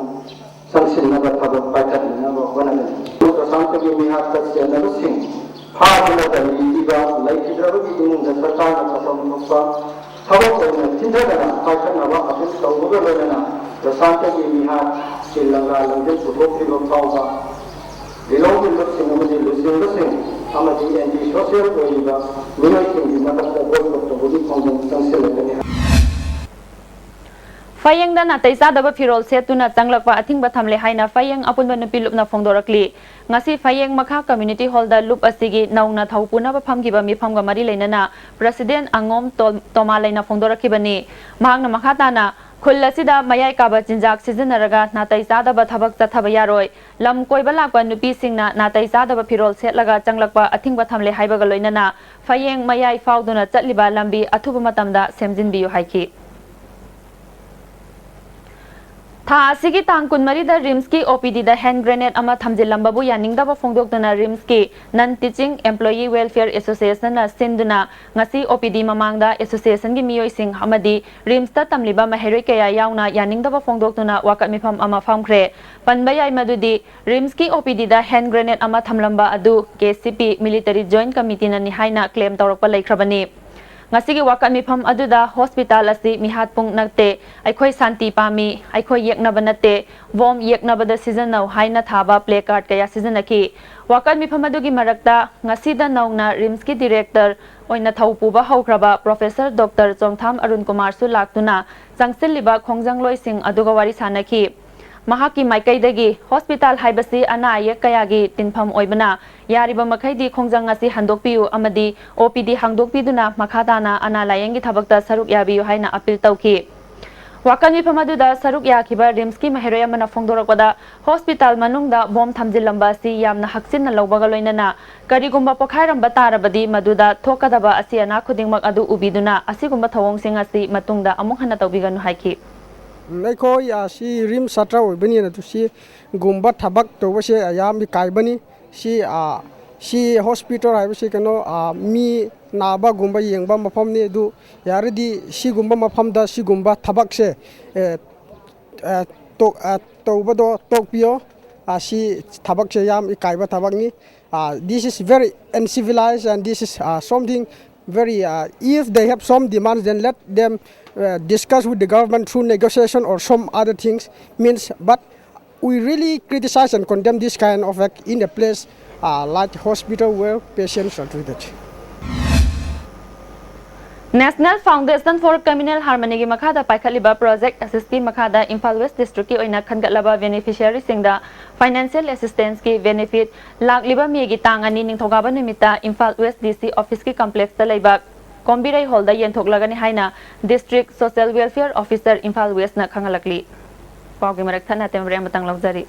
ꯆꯪꯁꯤꯟꯅꯕ ꯊꯕꯛ ꯄꯥꯏꯈꯠꯅꯅꯕ ꯍꯣꯠꯅꯒꯅꯤ꯫ ꯄ꯭ꯔꯁꯥꯟꯇꯒꯤ ꯃꯤꯍꯥꯠꯇ ꯆꯦꯟꯅꯕꯁꯤꯡ ꯐꯥꯗꯨꯅ ꯗꯜꯂꯤ ꯄꯤꯕ ꯂꯩꯈꯤꯗ꯭ꯔꯕꯒꯤ ꯏꯃꯨꯡꯗ ꯁꯔꯀꯥꯔꯅ ꯇꯧꯐꯝ ꯊꯣꯛꯄ ꯊꯕꯛ ꯑꯣꯏꯅ ꯊꯤꯟꯊꯗꯅ ꯄꯥꯏꯈꯠꯅꯕ ꯑꯄꯤꯜ ꯇꯧꯕꯒ ꯂꯣꯏꯅꯅ ꯄ꯭ꯔꯁꯥꯟꯇꯒꯤ ꯃꯤꯍꯥꯠꯀꯤ ꯂꯪꯂꯥ ꯂꯪꯖꯤꯟ ꯄꯨꯊꯣꯛꯇ꯭ꯔꯤꯕ ꯐꯥꯎꯕ ꯂꯤꯂꯣꯡꯒꯤ ꯂꯨꯞꯁꯤꯡ ꯑꯃꯗꯤ ꯂꯨꯆꯤꯡꯕꯁꯤꯡ ꯑꯃꯗꯤ ꯑꯦꯟꯇꯤ ꯁꯣꯁꯤꯌꯦꯜ ꯑꯣꯏꯔꯤꯕ ꯃꯤꯑꯣꯏꯁꯤꯡꯒꯤ ꯃꯊꯛꯇ ꯕꯣꯏꯀꯣꯠ ꯇꯧꯕꯒꯤ ꯈꯣꯡꯖꯪ ꯆꯪꯁꯤꯜꯂꯒꯅꯤ ꯍꯥꯏ꯫ ꯐꯌꯦꯡꯗ ꯅꯥꯇꯩ ꯆꯥꯗꯕ ꯐꯤꯔꯣꯜ ꯁꯦꯠꯇꯨꯅ ꯆꯪꯂꯛꯄ ꯑꯊꯤꯡꯕ ꯊꯝꯂꯦ ꯍꯥꯏꯅ ꯐꯌꯦꯡ ꯑꯄꯨꯟꯕ ꯅꯨꯄꯤ ꯂꯨꯞꯅ ꯐꯣꯡꯗꯣꯔꯛꯂꯤ꯫ ꯉꯁꯤ ꯐꯌꯦꯡ ꯃꯈꯥ ꯀꯝꯃ꯭ꯌꯨꯅꯤꯇꯤ ꯍꯣꯜꯗ ꯂꯨꯞ ꯑꯁꯤꯒꯤ ꯅꯧꯅ ꯊꯧ ꯄꯨꯅꯕ ꯐꯝꯈꯤꯕ ꯃꯤꯐꯝꯒ ꯃꯔꯤ ꯂꯩꯅꯅ ꯄ꯭ꯔꯁꯤꯗꯦꯟ ꯑꯉꯣꯝ ꯇꯣ-, ꯇꯣꯃꯥꯂꯩꯅ ꯐꯣꯡꯗꯣꯔꯛꯈꯤꯕꯅꯤ꯫ ꯃꯍꯥꯛꯅ ꯃꯈꯥ ꯇꯥꯅ ꯈꯨꯜ ꯑꯁꯤꯗ ꯃꯌꯥꯏ ꯀꯥꯕ ꯆꯤꯟꯖꯥꯛ ꯁꯤꯖꯤꯟꯅꯔꯒ ꯅꯥꯇꯩ ꯆꯥꯗꯕ ꯊꯕꯛ ꯆꯠꯊꯕ ꯌꯥꯔꯣꯏ꯫ ꯂꯝ ꯀꯣꯏꯕ ꯂꯥꯛꯄ ꯅꯨꯄꯤꯁꯤꯡꯅ ꯅꯥꯇꯩ ꯆꯥꯗꯕ ꯐꯤꯔꯣꯜ ꯁꯦꯠꯂꯒ ꯆꯪꯂꯛꯄ ꯑꯊꯤꯡꯕ ꯊꯝꯂꯦ ꯍꯥꯏꯕꯒ ꯂꯣꯏꯅꯅ ꯐꯌꯦꯡ ꯃꯌꯥꯏ ꯐꯥꯎꯗꯨꯅ ꯆꯠꯂꯤꯕ ꯂꯝꯕꯤ ꯑꯊꯨꯕ ꯃꯇꯝꯗ ꯁꯦꯝꯖꯤꯟꯕꯤꯌꯨ ꯍꯥꯏꯈꯤ꯫ ꯊꯥ ꯑꯁꯤꯒꯤ ꯇꯥꯡ ꯀꯨꯟꯃꯔꯤꯗ ꯔꯤꯝꯁꯀꯤ ꯑꯣ ꯄꯤ ꯗꯤꯗ ꯍꯦꯟ ꯒ꯭ꯔꯦꯅꯦꯗ ꯑꯃ ꯊꯝꯖꯤꯜꯂꯝꯕꯕꯨ ꯌꯥꯅꯤꯡꯗꯕ ꯐꯣꯡꯗꯣꯛꯇꯨꯅ ꯔꯤꯝꯁꯀꯤ ꯅꯟ ꯇꯤꯆꯤꯡ ꯑꯦꯝꯄ꯭ꯂꯣꯌꯤ ꯋꯦꯜꯐꯤꯌꯔ ꯑꯦꯁꯣꯁꯤꯌꯦꯁꯟꯅ ꯁꯤꯟꯗꯨꯅ ꯉꯁꯤ ꯑꯣ ꯄꯤ ꯗꯤ ꯃꯃꯥꯡꯗ ꯑꯦꯁꯣꯁꯤꯌꯦꯁꯟꯒꯤ ꯃꯤꯑꯣꯏꯁꯤꯡ ꯑꯃꯗꯤ ꯔꯤꯝꯁꯇ ꯇꯝꯂꯤꯕ ꯃꯍꯩꯔꯣꯏ ꯀꯌꯥ ꯌꯥꯎꯅ ꯌꯥꯅꯤꯡꯗꯕ ꯐꯣꯡꯗꯣꯛꯇꯨꯅ ꯋꯥꯀꯠ ꯃꯤꯐꯝ ꯑꯃ ꯐꯝꯈ꯭ꯔꯦ꯫ ꯄꯟꯕ ꯌꯥꯏ ꯃꯗꯨꯗꯤ ꯔꯤꯝꯁꯀꯤ ꯑꯣ ꯄꯤ ꯗꯤꯗ ꯍꯦꯟ ꯒ꯭ꯔꯦꯅꯦꯗ ꯑꯃ ꯊꯝꯂꯝꯕ ꯑꯗꯨ ꯀꯦ ꯁꯤ ꯄꯤ ꯃꯤꯂꯤꯇꯔꯤ ꯖꯣꯏꯟꯠ ꯀꯃꯤꯇꯤꯅꯅꯤ ꯍꯥꯏꯅ ꯀ꯭ꯂꯦꯝ ꯇꯧꯔꯛꯄ ꯂꯩꯈ꯭ꯔꯕꯅꯤ꯫ ꯉꯁꯤꯒꯤ ꯋꯥꯀꯠ ꯃꯤꯐꯝ ꯑꯗꯨꯗ ꯍꯣꯁꯄꯤꯇꯥꯜ ꯑꯁꯤ ꯃꯤꯍꯥꯠ ꯄꯨꯡ ꯅꯠꯇꯦ, ꯑꯩꯈꯣꯏ ꯁꯥꯟꯇꯤ ꯄꯥꯝꯃꯤ, ꯑꯩꯈꯣꯏ ꯌꯦꯛꯅꯕ ꯅꯠꯇꯦ, ꯕꯣꯝ ꯌꯦꯛꯅꯕꯗ ꯁꯤꯖꯤꯟꯅꯧ ꯍꯥꯏꯅ ꯊꯥꯕ ꯄ꯭ꯂꯦ ꯀꯥꯔꯗ ꯀꯌꯥ ꯁꯤꯖꯤꯟꯅꯈꯤ꯫ ꯋꯥꯀꯠ ꯃꯤꯐꯝ ꯑꯗꯨꯒꯤ ꯃꯔꯛꯇ ꯉꯁꯤꯗ ꯅꯧꯅ ꯔꯤꯝꯁꯀꯤ ꯗꯤꯔꯦꯛꯇꯔ ꯑꯣꯏꯅ ꯊꯧ ꯄꯨꯕ ꯍꯧꯈ꯭ꯔꯕ ꯄ꯭ꯔꯣꯐꯦꯁꯔ ꯗꯣꯛꯇꯔ ꯆꯣꯡꯊꯥꯝ ꯑꯔꯨꯟ ꯀꯨꯃꯥꯔꯁꯨ ꯂꯥꯛꯇꯨꯅ ꯆꯪꯁꯤꯜꯂꯤꯕ ꯈꯣꯡꯖꯪꯂꯣꯏꯁꯤꯡ ꯑꯗꯨꯒ ꯋꯥꯔꯤ ꯁꯥꯅꯈꯤ꯫ ꯃꯍꯥꯛꯀꯤ ꯃꯥꯏꯀꯩꯗꯒꯤ ꯍꯣꯁꯄꯤꯇꯥꯜ ꯍꯥꯏꯕꯁꯤ ꯑꯅꯥ ꯑꯌꯦꯛ ꯀꯌꯥꯒꯤ ꯇꯤꯟꯐꯝ ꯑꯣꯏꯕꯅ, ꯌꯥꯔꯤꯕ ꯃꯈꯩꯗꯤ ꯈꯣꯡꯖꯪ ꯑꯁꯤ ꯍꯟꯗꯣꯛꯄꯤꯌꯨ ꯑꯃꯗꯤ ꯑꯣ ꯄꯤ ꯗꯤ ꯍꯥꯡꯗꯣꯛꯄꯤꯗꯨꯅ ꯃꯈꯥ ꯇꯥꯅ ꯑꯅꯥ ꯂꯥꯌꯦꯡꯒꯤ ꯊꯕꯛꯇ ꯁꯔꯨꯛ ꯌꯥꯕꯤꯌꯨ ꯍꯥꯏꯅ ꯑꯄꯤꯜ ꯇꯧꯈꯤ꯫ ꯋꯥꯀꯠ ꯃꯤꯐꯝ ꯑꯗꯨꯗ ꯁꯔꯨꯛ ꯌꯥꯈꯤꯕ ꯔꯤꯝꯁꯀꯤ ꯃꯍꯩꯔꯣꯏ ꯑꯃꯅ ꯐꯣꯡꯗꯣꯔꯛꯄꯗ, ꯍꯣꯁꯄꯤꯇꯥꯜ ꯃꯅꯨꯡꯗ ꯕꯣꯝ ꯊꯝꯖꯤꯜꯂꯝꯕ ꯑꯁꯤ ꯌꯥꯝꯅ ꯍꯛꯆꯤꯟꯅ ꯂꯧꯕꯒ ꯂꯣꯏꯅꯅ ꯀꯔꯤꯒꯨꯝꯕ ꯄꯣꯈꯥꯏꯔꯝꯕ ꯇꯥꯔꯕꯗꯤ ꯃꯗꯨꯗ ꯊꯣꯛꯀꯗꯕ ꯑꯁꯤ ꯑꯅꯥ ꯈꯨꯗꯤꯡꯃꯛ ꯑꯗꯨ ꯎꯕꯤꯗꯨꯅ ꯑꯁꯤꯒꯨꯝꯕ ꯊꯧꯑꯣꯡꯁꯤꯡ ꯑꯁꯤ ꯃꯇꯨꯡꯗ ꯑꯃꯨꯛ ꯍꯟꯅ ꯇꯧꯕꯤꯒꯅꯨ ꯍꯥꯏꯈꯤ꯫ ꯎꯝ, ꯑꯩꯈꯣꯏ, ꯑ, ꯁꯤ ꯔꯤꯝꯁ ꯁꯥꯇ꯭ꯔ ꯑꯣꯏꯕꯅꯤꯅ ꯑꯗꯨ ꯁꯤꯒꯨꯝꯕ ꯊꯕꯛ ꯇꯧꯕꯁꯦ ꯌꯥꯝ ꯏꯀꯥꯏꯕꯅꯤ꯫ ꯁꯤ, ꯑ, ꯁꯤ ꯍꯣꯁꯄꯤꯇꯥꯜ ꯍꯥꯏꯕꯁꯤ ꯀꯩꯅꯣ, ꯑ, ꯃꯤ ꯅꯥꯕꯒꯨꯝꯕ ꯌꯦꯡꯕ ꯃꯐꯝꯅꯤ꯫ ꯑꯗꯨ ꯌꯥꯔꯗꯤ ꯁꯤꯒꯨꯝꯕ ꯃꯐꯝꯗ ꯁꯤꯒꯨꯝꯕ ꯊꯕꯛꯁꯦ, ꯑꯦ, ꯑ, ꯇꯣꯛ-, ꯑ, ꯇꯧꯕꯗꯣ ꯇꯣꯛꯄꯤꯌꯣ꯫ ꯑ, ꯁꯤ ꯊꯕꯛꯁꯦ ꯌꯥꯝ ꯏꯀꯥꯏꯕ ꯊꯕꯛꯅꯤ꯫ Uh, this is very uncivilized and this is, uh, something very, uh, if they have some demands, then let them, uh, discuss with the government through negotiation or some other things. Means, but we really criticize and condemn this kind of act in a place, uh, like hospital where patients are treated. National Foundation for Communal Harmony ꯒꯤ ꯃꯈꯥꯗ ꯄꯥꯏꯈꯠꯂꯤꯕ Project ASSIST ꯀꯤ ꯃꯈꯥꯗ Imphal west ꯗꯤꯁꯇ꯭ꯔꯤꯛꯀꯤ ꯑꯣꯏꯅ ꯈꯟꯒꯠꯂꯕ ꯕꯦꯅꯤꯐꯤꯁꯤꯌꯥꯔꯤꯁꯤꯡꯗ financial ꯑꯦꯁꯤꯁꯇꯦꯟꯁꯀꯤ benefit ꯂꯥꯛꯂꯤꯕ ꯃꯦꯒꯤ ꯇꯥꯡ ꯑꯅꯤ ꯅꯤꯡꯊꯧꯀꯥꯕ ꯅꯨꯃꯤꯠꯇ ꯏꯝꯐꯥꯜ ꯋꯦꯁ ꯗꯤ ꯁꯤ ꯑꯣꯐꯤꯁꯀꯤ ꯀꯝꯄ꯭ꯂꯦꯛꯁꯇ ꯂꯩꯕ ꯀꯣꯝꯕꯤꯔꯩ ꯍꯣꯜꯗ ꯌꯦꯟꯊꯣꯛꯂꯒꯅꯤ ꯍꯥꯏꯅ district social welfare officer Imphal ꯋꯦꯁꯅ ꯈꯪꯍꯜꯂꯛꯂꯤ꯫ ꯄꯥꯎꯒꯤ ꯃꯔꯛ ꯊꯠꯅ ꯇꯦꯝꯕꯔꯦ ꯑꯃꯇꯪ ꯂꯧꯖꯔꯤ꯫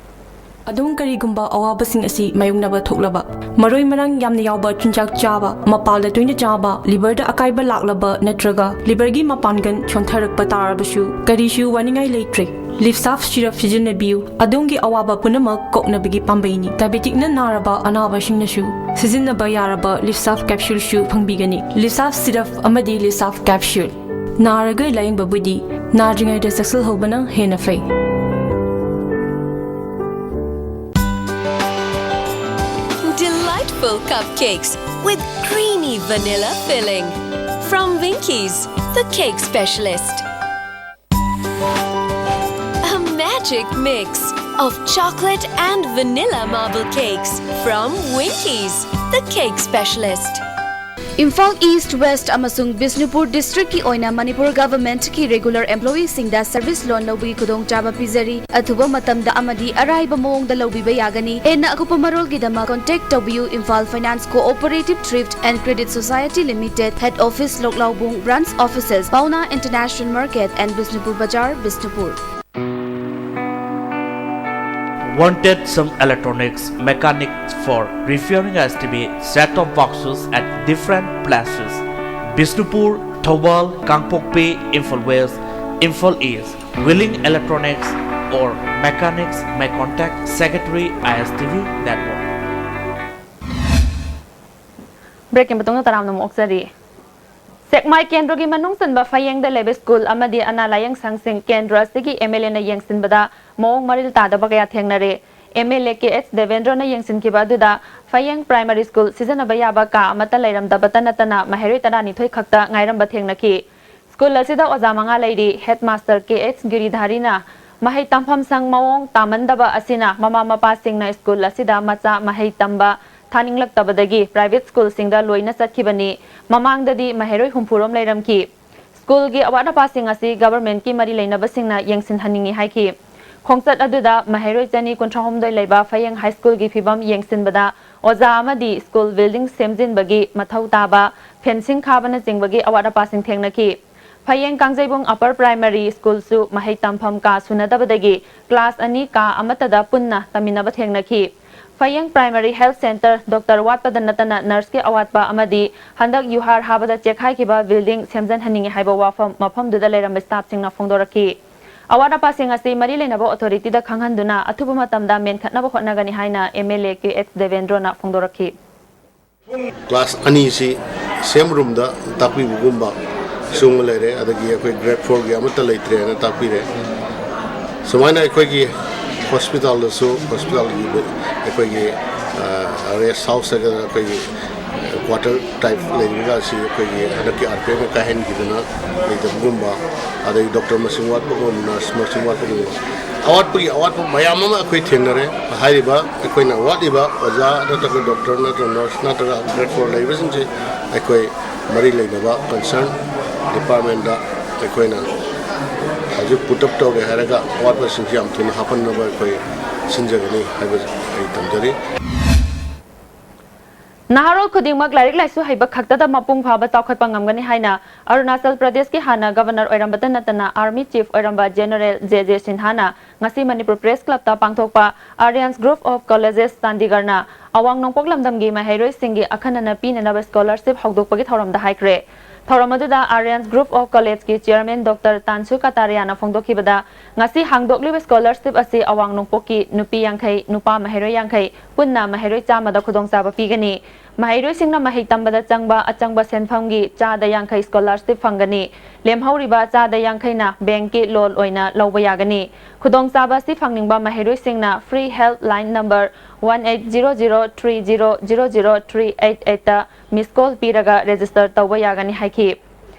ꯑꯗꯣꯝ ꯀꯔꯤꯒꯨꯝꯕ ꯑꯋꯥꯕꯁꯤꯡ ꯑꯁꯤ ꯃꯥꯌꯣꯛꯅꯕ ꯊꯣꯛꯂꯕ, ꯃꯔꯣꯏ ꯃꯔꯥꯡ ꯌꯥꯝꯅ ꯌꯥꯎꯕ ꯆꯤꯟꯖꯥꯛ ꯆꯥꯕ, ꯃꯄꯥꯜꯗ ꯇꯣꯏꯅ ꯆꯥꯕ, ꯂꯤꯚꯔꯗ ꯑꯀꯥꯏꯕ ꯂꯥꯛꯂꯕ ꯅꯠꯇ꯭ꯔꯒ ꯂꯤꯚꯔꯒꯤ ꯃꯄꯥꯡꯒꯜ ꯁꯣꯟꯊꯔꯛꯄ ꯇꯥꯔꯕꯁꯨ ꯀꯔꯤꯁꯨ ꯋꯥꯅꯤꯡꯉꯥꯏ ꯂꯩꯇ꯭ꯔꯦ꯫ ꯂꯤꯞꯁꯥꯐ ꯁꯤꯔꯞ ꯁꯤꯖꯤꯟꯅꯕꯤꯌꯨ, ꯑꯗꯣꯝꯒꯤ ꯑꯋꯥꯕ ꯄꯨꯝꯅꯃꯛ ꯀꯣꯛꯅꯕꯒꯤ ꯄꯥꯝꯕꯩꯅꯤ꯫ ꯗꯥꯏꯕꯦꯇꯤꯛꯅ ꯅꯥꯔꯕ ꯑꯅꯥꯕꯁꯤꯡꯅꯁꯨ ꯁꯤꯖꯤꯟꯅꯕ ꯌꯥꯔꯕ ꯂꯤꯞꯁꯥꯐ ꯀꯦꯞꯁꯨꯜꯁꯨ ꯐꯪꯕꯤꯒꯅꯤ꯫ ꯂꯤꯞꯁꯥꯐ ꯁꯤꯔꯞ ꯑꯃꯗꯤ ꯂꯤꯞꯁꯥꯐ ꯀꯦꯞꯁꯨꯜ꯫ ꯅꯥꯔꯒ ꯂꯥꯌꯦꯡꯕꯕꯨꯗꯤ ꯅꯥꯗ꯭ꯔꯤꯉꯩꯗ ꯆꯦꯛꯁꯤꯜꯍꯧꯕꯅ ꯍꯦꯟꯅ ꯐꯩ꯫ Delightful cupcakes with creamy vanilla filling from Winkies, the cake specialist. A magic mix of chocolate and vanilla marble cakes from Winkies, the cake specialist. Imphal east, West ꯑꯃꯁꯨꯡ ꯕꯤꯁꯅꯨꯄꯨꯔ ꯗꯤꯁꯇ꯭ꯔꯤꯛꯀꯤ ꯑꯣꯏꯅ ꯃꯅꯤꯄꯨꯔ ꯒꯚꯔꯟꯃꯦꯟꯠꯀꯤ ꯔꯤꯒꯨꯂꯔ ꯑꯦꯝꯄ꯭ꯂꯣꯌꯤꯁꯤꯡꯗ ꯁꯔꯚꯤꯁ ꯂꯣꯟ ꯂꯧꯕꯒꯤ ꯈꯨꯗꯣꯡꯆꯥꯕ ꯄꯤꯖꯔꯤ꯫ ꯑꯊꯨꯕ ꯃꯇꯝꯗ ꯑꯃꯗꯤ ꯑꯔꯥꯏꯕ ꯃꯑꯣꯡꯗ ꯂꯧꯕꯤꯕ ꯌꯥꯒꯅꯤ꯫ ꯍꯦꯟꯅ ꯑꯀꯨꯞꯄ ꯃꯔꯣꯜꯒꯤꯗꯃꯛ contact ꯇꯧꯕꯤꯌꯨ, Imphal Finance Cooperative Thrift and Credit Society Limited, Head Office, ꯂꯣꯛꯂꯥꯎꯕꯨꯡ, Branch Offices, Paona International Market and Bishnupur Bazar, Bishnupur. Wanted some electronics mechanics for repairing S T V set-top boxes at different places: Bishnupur, Thoubal, Kangpokpi, Imphal West, Imphal East. Willing electronics or mechanics may contact Secretary I S T V Network. ꯕ꯭ꯔꯦꯛꯀꯤ ꯃꯇꯨꯡꯗ ꯇꯔꯥꯝꯅ ꯑꯃꯨꯛ ꯑꯣꯛꯆꯔꯤ꯫ ꯁꯦꯛꯃꯥꯏ ꯀꯦꯟꯗ꯭ꯔꯒꯤ ꯃꯅꯨꯡ ꯆꯟꯕ ꯐꯌꯦꯡꯗ ꯂꯩꯕ school ꯑꯃꯗꯤ ꯑꯅꯥ ꯂꯥꯌꯦꯡ ꯁꯪꯁꯤꯡ ꯀꯦꯟꯗ꯭ꯔ ꯑꯁꯤꯒꯤ ꯑꯦꯝ ꯑꯦꯜ ꯑꯦꯅ ꯌꯦꯡꯁꯤꯟꯕꯗ ꯃꯑꯣꯡ ꯃꯔꯤꯜ ꯇꯥꯗꯕ ꯀꯌꯥ ꯊꯦꯡꯅꯔꯦ꯫ M L A K H ꯗꯦꯕꯦꯟꯗ꯭ꯔꯣꯅ ꯌꯦꯡꯁꯤꯟꯈꯤꯕ ꯑꯗꯨꯗ ꯐꯌꯦꯡ ꯄ꯭ꯔꯥꯏꯃꯔꯤ ꯁ꯭ꯀꯨꯜ ꯁꯤꯖꯤꯟꯅꯕ ꯌꯥꯕ ꯀꯥ ꯑꯃꯠꯇ ꯂꯩꯔꯝꯗꯕꯇ ꯅꯠꯇꯅ ꯃꯍꯩꯔꯣꯏ ꯇꯔꯥꯅꯤꯊꯣꯏ ꯈꯛꯇ ꯉꯥꯏꯔꯝꯕ ꯊꯦꯡꯅꯈꯤ꯫ ꯁ꯭ꯀꯨꯜ ꯑꯁꯤꯗ ꯑꯣꯖꯥ ꯃꯉꯥ ꯂꯩꯔꯤ꯫ ꯍꯦꯗꯃꯥꯁꯇꯔ ꯀꯦ ꯑꯩꯆ ꯒꯤꯔꯤꯙꯥꯔꯤꯅ ꯃꯍꯩ ꯇꯝꯐꯝ ꯁꯪ ꯃꯑꯣꯡ ꯇꯥꯃꯟꯗꯕ ꯑꯁꯤꯅ ꯃꯃꯥ ꯃꯄꯥꯁꯤꯡꯅ ꯁ꯭ꯀꯨꯜ ꯑꯁꯤꯗ ꯃꯆꯥ ꯃꯍꯩ ꯇꯝꯕ ꯊꯥꯅꯤꯡꯂꯛꯇꯕꯗꯒꯤ private schoolꯁꯤꯡꯗ ꯂꯣꯏꯅ ꯆꯠꯈꯤꯕꯅꯤ꯫ ꯃꯃꯥꯡꯗꯗꯤ ꯃꯍꯩꯔꯣꯏ ꯍꯨꯝꯐꯨꯔꯣꯝ ꯂꯩꯔꯝꯈꯤ꯫ Schoolꯒꯤ ꯑꯋꯥꯠ ꯑꯄꯥꯁꯤꯡ ꯑꯁꯤ governmentꯀꯤ ꯃꯔꯤ ꯂꯩꯅꯕꯁꯤꯡꯅ ꯌꯦꯡꯁꯤꯟꯍꯟꯅꯤꯡꯏ ꯍꯥꯏꯈꯤ꯫ ꯈꯣꯡꯆꯠ ꯑꯗꯨꯗ ꯃꯍꯩꯔꯣꯏ ꯆꯅꯤ ꯀꯨꯟꯊ꯭ꯔꯥꯍꯨꯝꯗꯣꯏ ꯂꯩꯕ ꯐꯌꯦꯡ High Schoolꯒꯤ ꯐꯤꯕꯝ ꯌꯦꯡꯁꯤꯟꯕꯗ ꯑꯣꯖꯥ ꯑꯃꯗꯤ school building ꯁꯦꯝꯖꯤꯟꯕꯒꯤ ꯃꯊꯧ ꯇꯥꯕ, fencing ꯈꯥꯕꯅꯆꯤꯡꯕꯒꯤ ꯑꯋꯥꯠ ꯑꯄꯥꯁꯤꯡ ꯊꯦꯡꯅꯈꯤ꯫ ꯐꯌꯦꯡ ꯀꯥꯡꯖꯩꯕꯨꯡ Upper Primary Schoolꯁꯨ ꯃꯍꯩ ꯇꯝꯐꯝ ꯀꯥ ꯁꯨꯅꯗꯕꯗꯒꯤ class ꯑꯅꯤ ꯀꯥ ꯑꯃꯠꯇꯗ ꯄꯨꯟꯅ ꯇꯝꯃꯤꯟꯅꯕ ꯊꯦꯡꯅꯈꯤ꯫ ꯐꯌꯦꯡ Primary Health Centre doctor ꯋꯥꯠꯄꯗ ꯅꯠꯇꯅ nurseꯀꯤ ꯑꯋꯥꯠꯄ ꯑꯃꯗꯤ ꯍꯟꯗꯛ ꯌꯨꯍꯥꯔ ꯍꯥꯕꯗ ꯆꯦꯛꯈꯥꯏꯈꯤꯕ building ꯁꯦꯝꯖꯤꯟꯍꯟꯅꯤꯡꯏ ꯍꯥꯏꯕ ꯋꯥꯐꯝ ꯃꯐꯝꯗꯨꯗ ꯂꯩꯔꯝꯕ staffꯁꯤꯡꯅ ꯐꯣꯡꯗꯣꯔꯛꯈꯤ꯫ ꯑꯋꯥꯠ ꯑꯄꯥꯁꯤꯡ ꯑꯁꯤ ꯃꯔꯤ ꯂꯩꯅꯕ authorityꯗ ꯈꯪꯍꯟꯗꯨꯅ ꯑꯊꯨꯕ ꯃꯇꯝꯗ ꯃꯦꯟꯈꯠꯅꯕ ꯍꯣꯠꯅꯒꯅꯤ ꯍꯥꯏꯅ MLA ꯀꯦ ꯑꯦꯁ ꯗꯦꯕꯦꯟꯗ꯭ꯔꯣꯅ ꯐꯣꯡꯗꯣꯔꯛꯈꯤ꯫ Class ꯑꯅꯤꯁꯤ same roomꯗ ꯇꯥꯛꯄꯤꯕꯒꯨꯝꯕ ꯁꯤꯒꯨꯝꯕ ꯂꯩꯔꯦ꯫ ꯑꯗꯒꯤ ꯑꯩꯈꯣꯏ grade fourꯒꯤ ꯑꯃꯠꯇ ꯂꯩꯇ꯭ꯔꯦꯅ ꯇꯥꯛꯄꯤꯔꯦ꯫ ꯁꯨꯃꯥꯏꯅ ꯑꯩꯈꯣꯏꯒꯤ hospitalꯗꯁꯨ, hospitalꯒꯤ ꯑꯩꯈꯣꯏꯒꯤ rest house ꯍꯥꯏꯒꯗ꯭ꯔꯥ, ꯑꯩꯈꯣꯏꯒꯤ quarter type ꯂꯩꯔꯤꯕ ꯑꯁꯤ ꯑꯩꯈꯣꯏꯒꯤ ꯍꯟꯗꯛꯀꯤ RPFꯅ ꯀꯥꯏꯍꯟꯈꯤꯗꯅ ꯂꯩꯇꯕꯒꯨꯝꯕ, ꯑꯗꯒꯤ doctor ꯃꯁꯤꯡ ꯋꯥꯠꯄꯒꯨꯝꯕ, nurse ꯃꯁꯤꯡ ꯋꯥꯠꯄꯒꯨꯝꯕ, ꯑꯋꯥꯠꯄꯒꯤ ꯑꯋꯥꯠꯄ ꯃꯌꯥꯝ ꯑꯃ ꯑꯩꯈꯣꯏ ꯊꯦꯡꯅꯔꯦ꯫ ꯍꯥꯏꯔꯤꯕ ꯑꯩꯈꯣꯏꯅ ꯋꯥꯠꯂꯤꯕ ꯑꯣꯖꯥ ꯅꯠꯇ꯭ꯔꯒ doctor ꯅꯠꯇ꯭ꯔꯒ nurse ꯅꯠꯇ꯭ꯔꯒ grade four ꯂꯩꯕꯁꯤꯡꯁꯦ ꯑꯩꯈꯣꯏ ꯃꯔꯤ ꯂꯩꯅꯕ concern departmentꯗ ꯑꯩꯈꯣꯏꯅ ꯍꯧꯖꯤꯛ put up ꯇꯧꯔꯦ ꯍꯥꯏꯔꯒ ꯑꯋꯥꯠꯄꯁꯤꯡꯁꯤ ꯌꯥꯝ ꯊꯨꯅ ꯍꯥꯞꯍꯟꯅꯕ ꯑꯩꯈꯣꯏ ꯁꯤꯟꯖꯒꯅꯤ ꯍꯥꯏꯕ ꯑꯩ ꯊꯝꯖꯔꯤ꯫ ꯅꯍꯥꯔꯣꯜ ꯈꯨꯗꯤꯡꯃꯛ ꯂꯥꯏꯔꯤꯛ ꯂꯥꯏꯁꯨ ꯍꯩꯕ ꯈꯛꯇꯗ ꯃꯄꯨꯡ ꯐꯥꯕ ꯆꯥꯎꯈꯠꯄ ꯉꯝꯒꯅꯤ ꯍꯥꯏꯅ ꯑꯔꯨꯅꯥꯆꯜ ꯄ꯭ꯔꯗꯦꯁꯀꯤ ꯍꯥꯟꯅ Governor ꯑꯣꯏꯔꯝꯕꯇ ꯅꯠꯇꯅ Army Chief ꯑꯣꯏꯔꯝꯕ General ꯖꯦ ꯖꯦ ꯁꯤꯟꯍꯥꯅ ꯉꯁꯤ ꯃꯅꯤꯄꯨꯔ Press Clubꯇ ꯄꯥꯡꯊꯣꯛꯄ Aryan's Group of Colleges ꯆꯥꯟꯗꯤꯒꯔꯅ ꯑꯋꯥꯡ ꯅꯣꯡꯄꯣꯛ ꯂꯝꯗꯝꯒꯤ ꯃꯍꯩꯔꯣꯏꯁꯤꯡꯒꯤ ꯑꯈꯟꯅꯅ ꯄꯤꯅꯅꯕ scholarship ꯍꯧꯗꯣꯛꯄꯒꯤ ꯊꯧꯔꯝꯗ ꯍꯥꯏꯈ꯭ꯔꯦ꯫ ꯊꯧꯔꯝ ꯑꯗꯨꯗ Aryan's Group of Collegeꯀꯤ Chairman doctor ꯇꯥꯟꯁꯨ ꯀꯇꯥꯔꯤꯌꯥꯅ ꯐꯣꯡꯗꯣꯛꯈꯤꯕꯗ, ꯉꯁꯤ ꯍꯥꯡꯗꯣꯛꯂꯤꯕ scholarship ꯑꯁꯤ ꯑꯋꯥꯡ ꯅꯣꯡꯄꯣꯛꯀꯤ ꯅꯨꯄꯤ ꯌꯥꯡꯈꯩ, ꯅꯨꯄꯥ ꯃꯍꯩꯔꯣꯏ ꯌꯥꯡꯈꯩ, ꯄꯨꯟꯅ ꯃꯍꯩꯔꯣꯏ ꯆꯥꯝꯃꯗ ꯈꯨꯗꯣꯡꯆꯥꯕ ꯄꯤꯒꯅꯤ꯫ ꯃꯍꯩꯔꯣꯏꯁꯤꯡꯅ ꯃꯍꯩ ꯇꯝꯕꯗ ꯆꯪꯕ ꯑꯆꯪꯕ ꯁꯦꯟꯐꯝꯒꯤ ꯆꯥꯗ ꯌꯥꯡꯈꯩ scholarship ꯐꯪꯒꯅꯤ꯫ ꯂꯦꯝꯍꯧꯔꯤꯕ ꯆꯥꯗ ꯌꯥꯡꯈꯩꯅ bankꯀꯤ loan ꯑꯣꯏꯅ ꯂꯧꯕ ꯌꯥꯒꯅꯤ꯫ ꯈꯨꯗꯣꯡꯆꯥꯕ ꯑꯁꯤ ꯐꯪꯅꯤꯡꯕ ꯃꯍꯩꯔꯣꯏꯁꯤꯡꯅ free helpline number one eight zero zero three zero zero zero three eight eightꯇ miss call ꯄꯤꯔꯒ register ꯇꯧꯕ ꯌꯥꯒꯅꯤ ꯍꯥꯏꯈꯤ꯫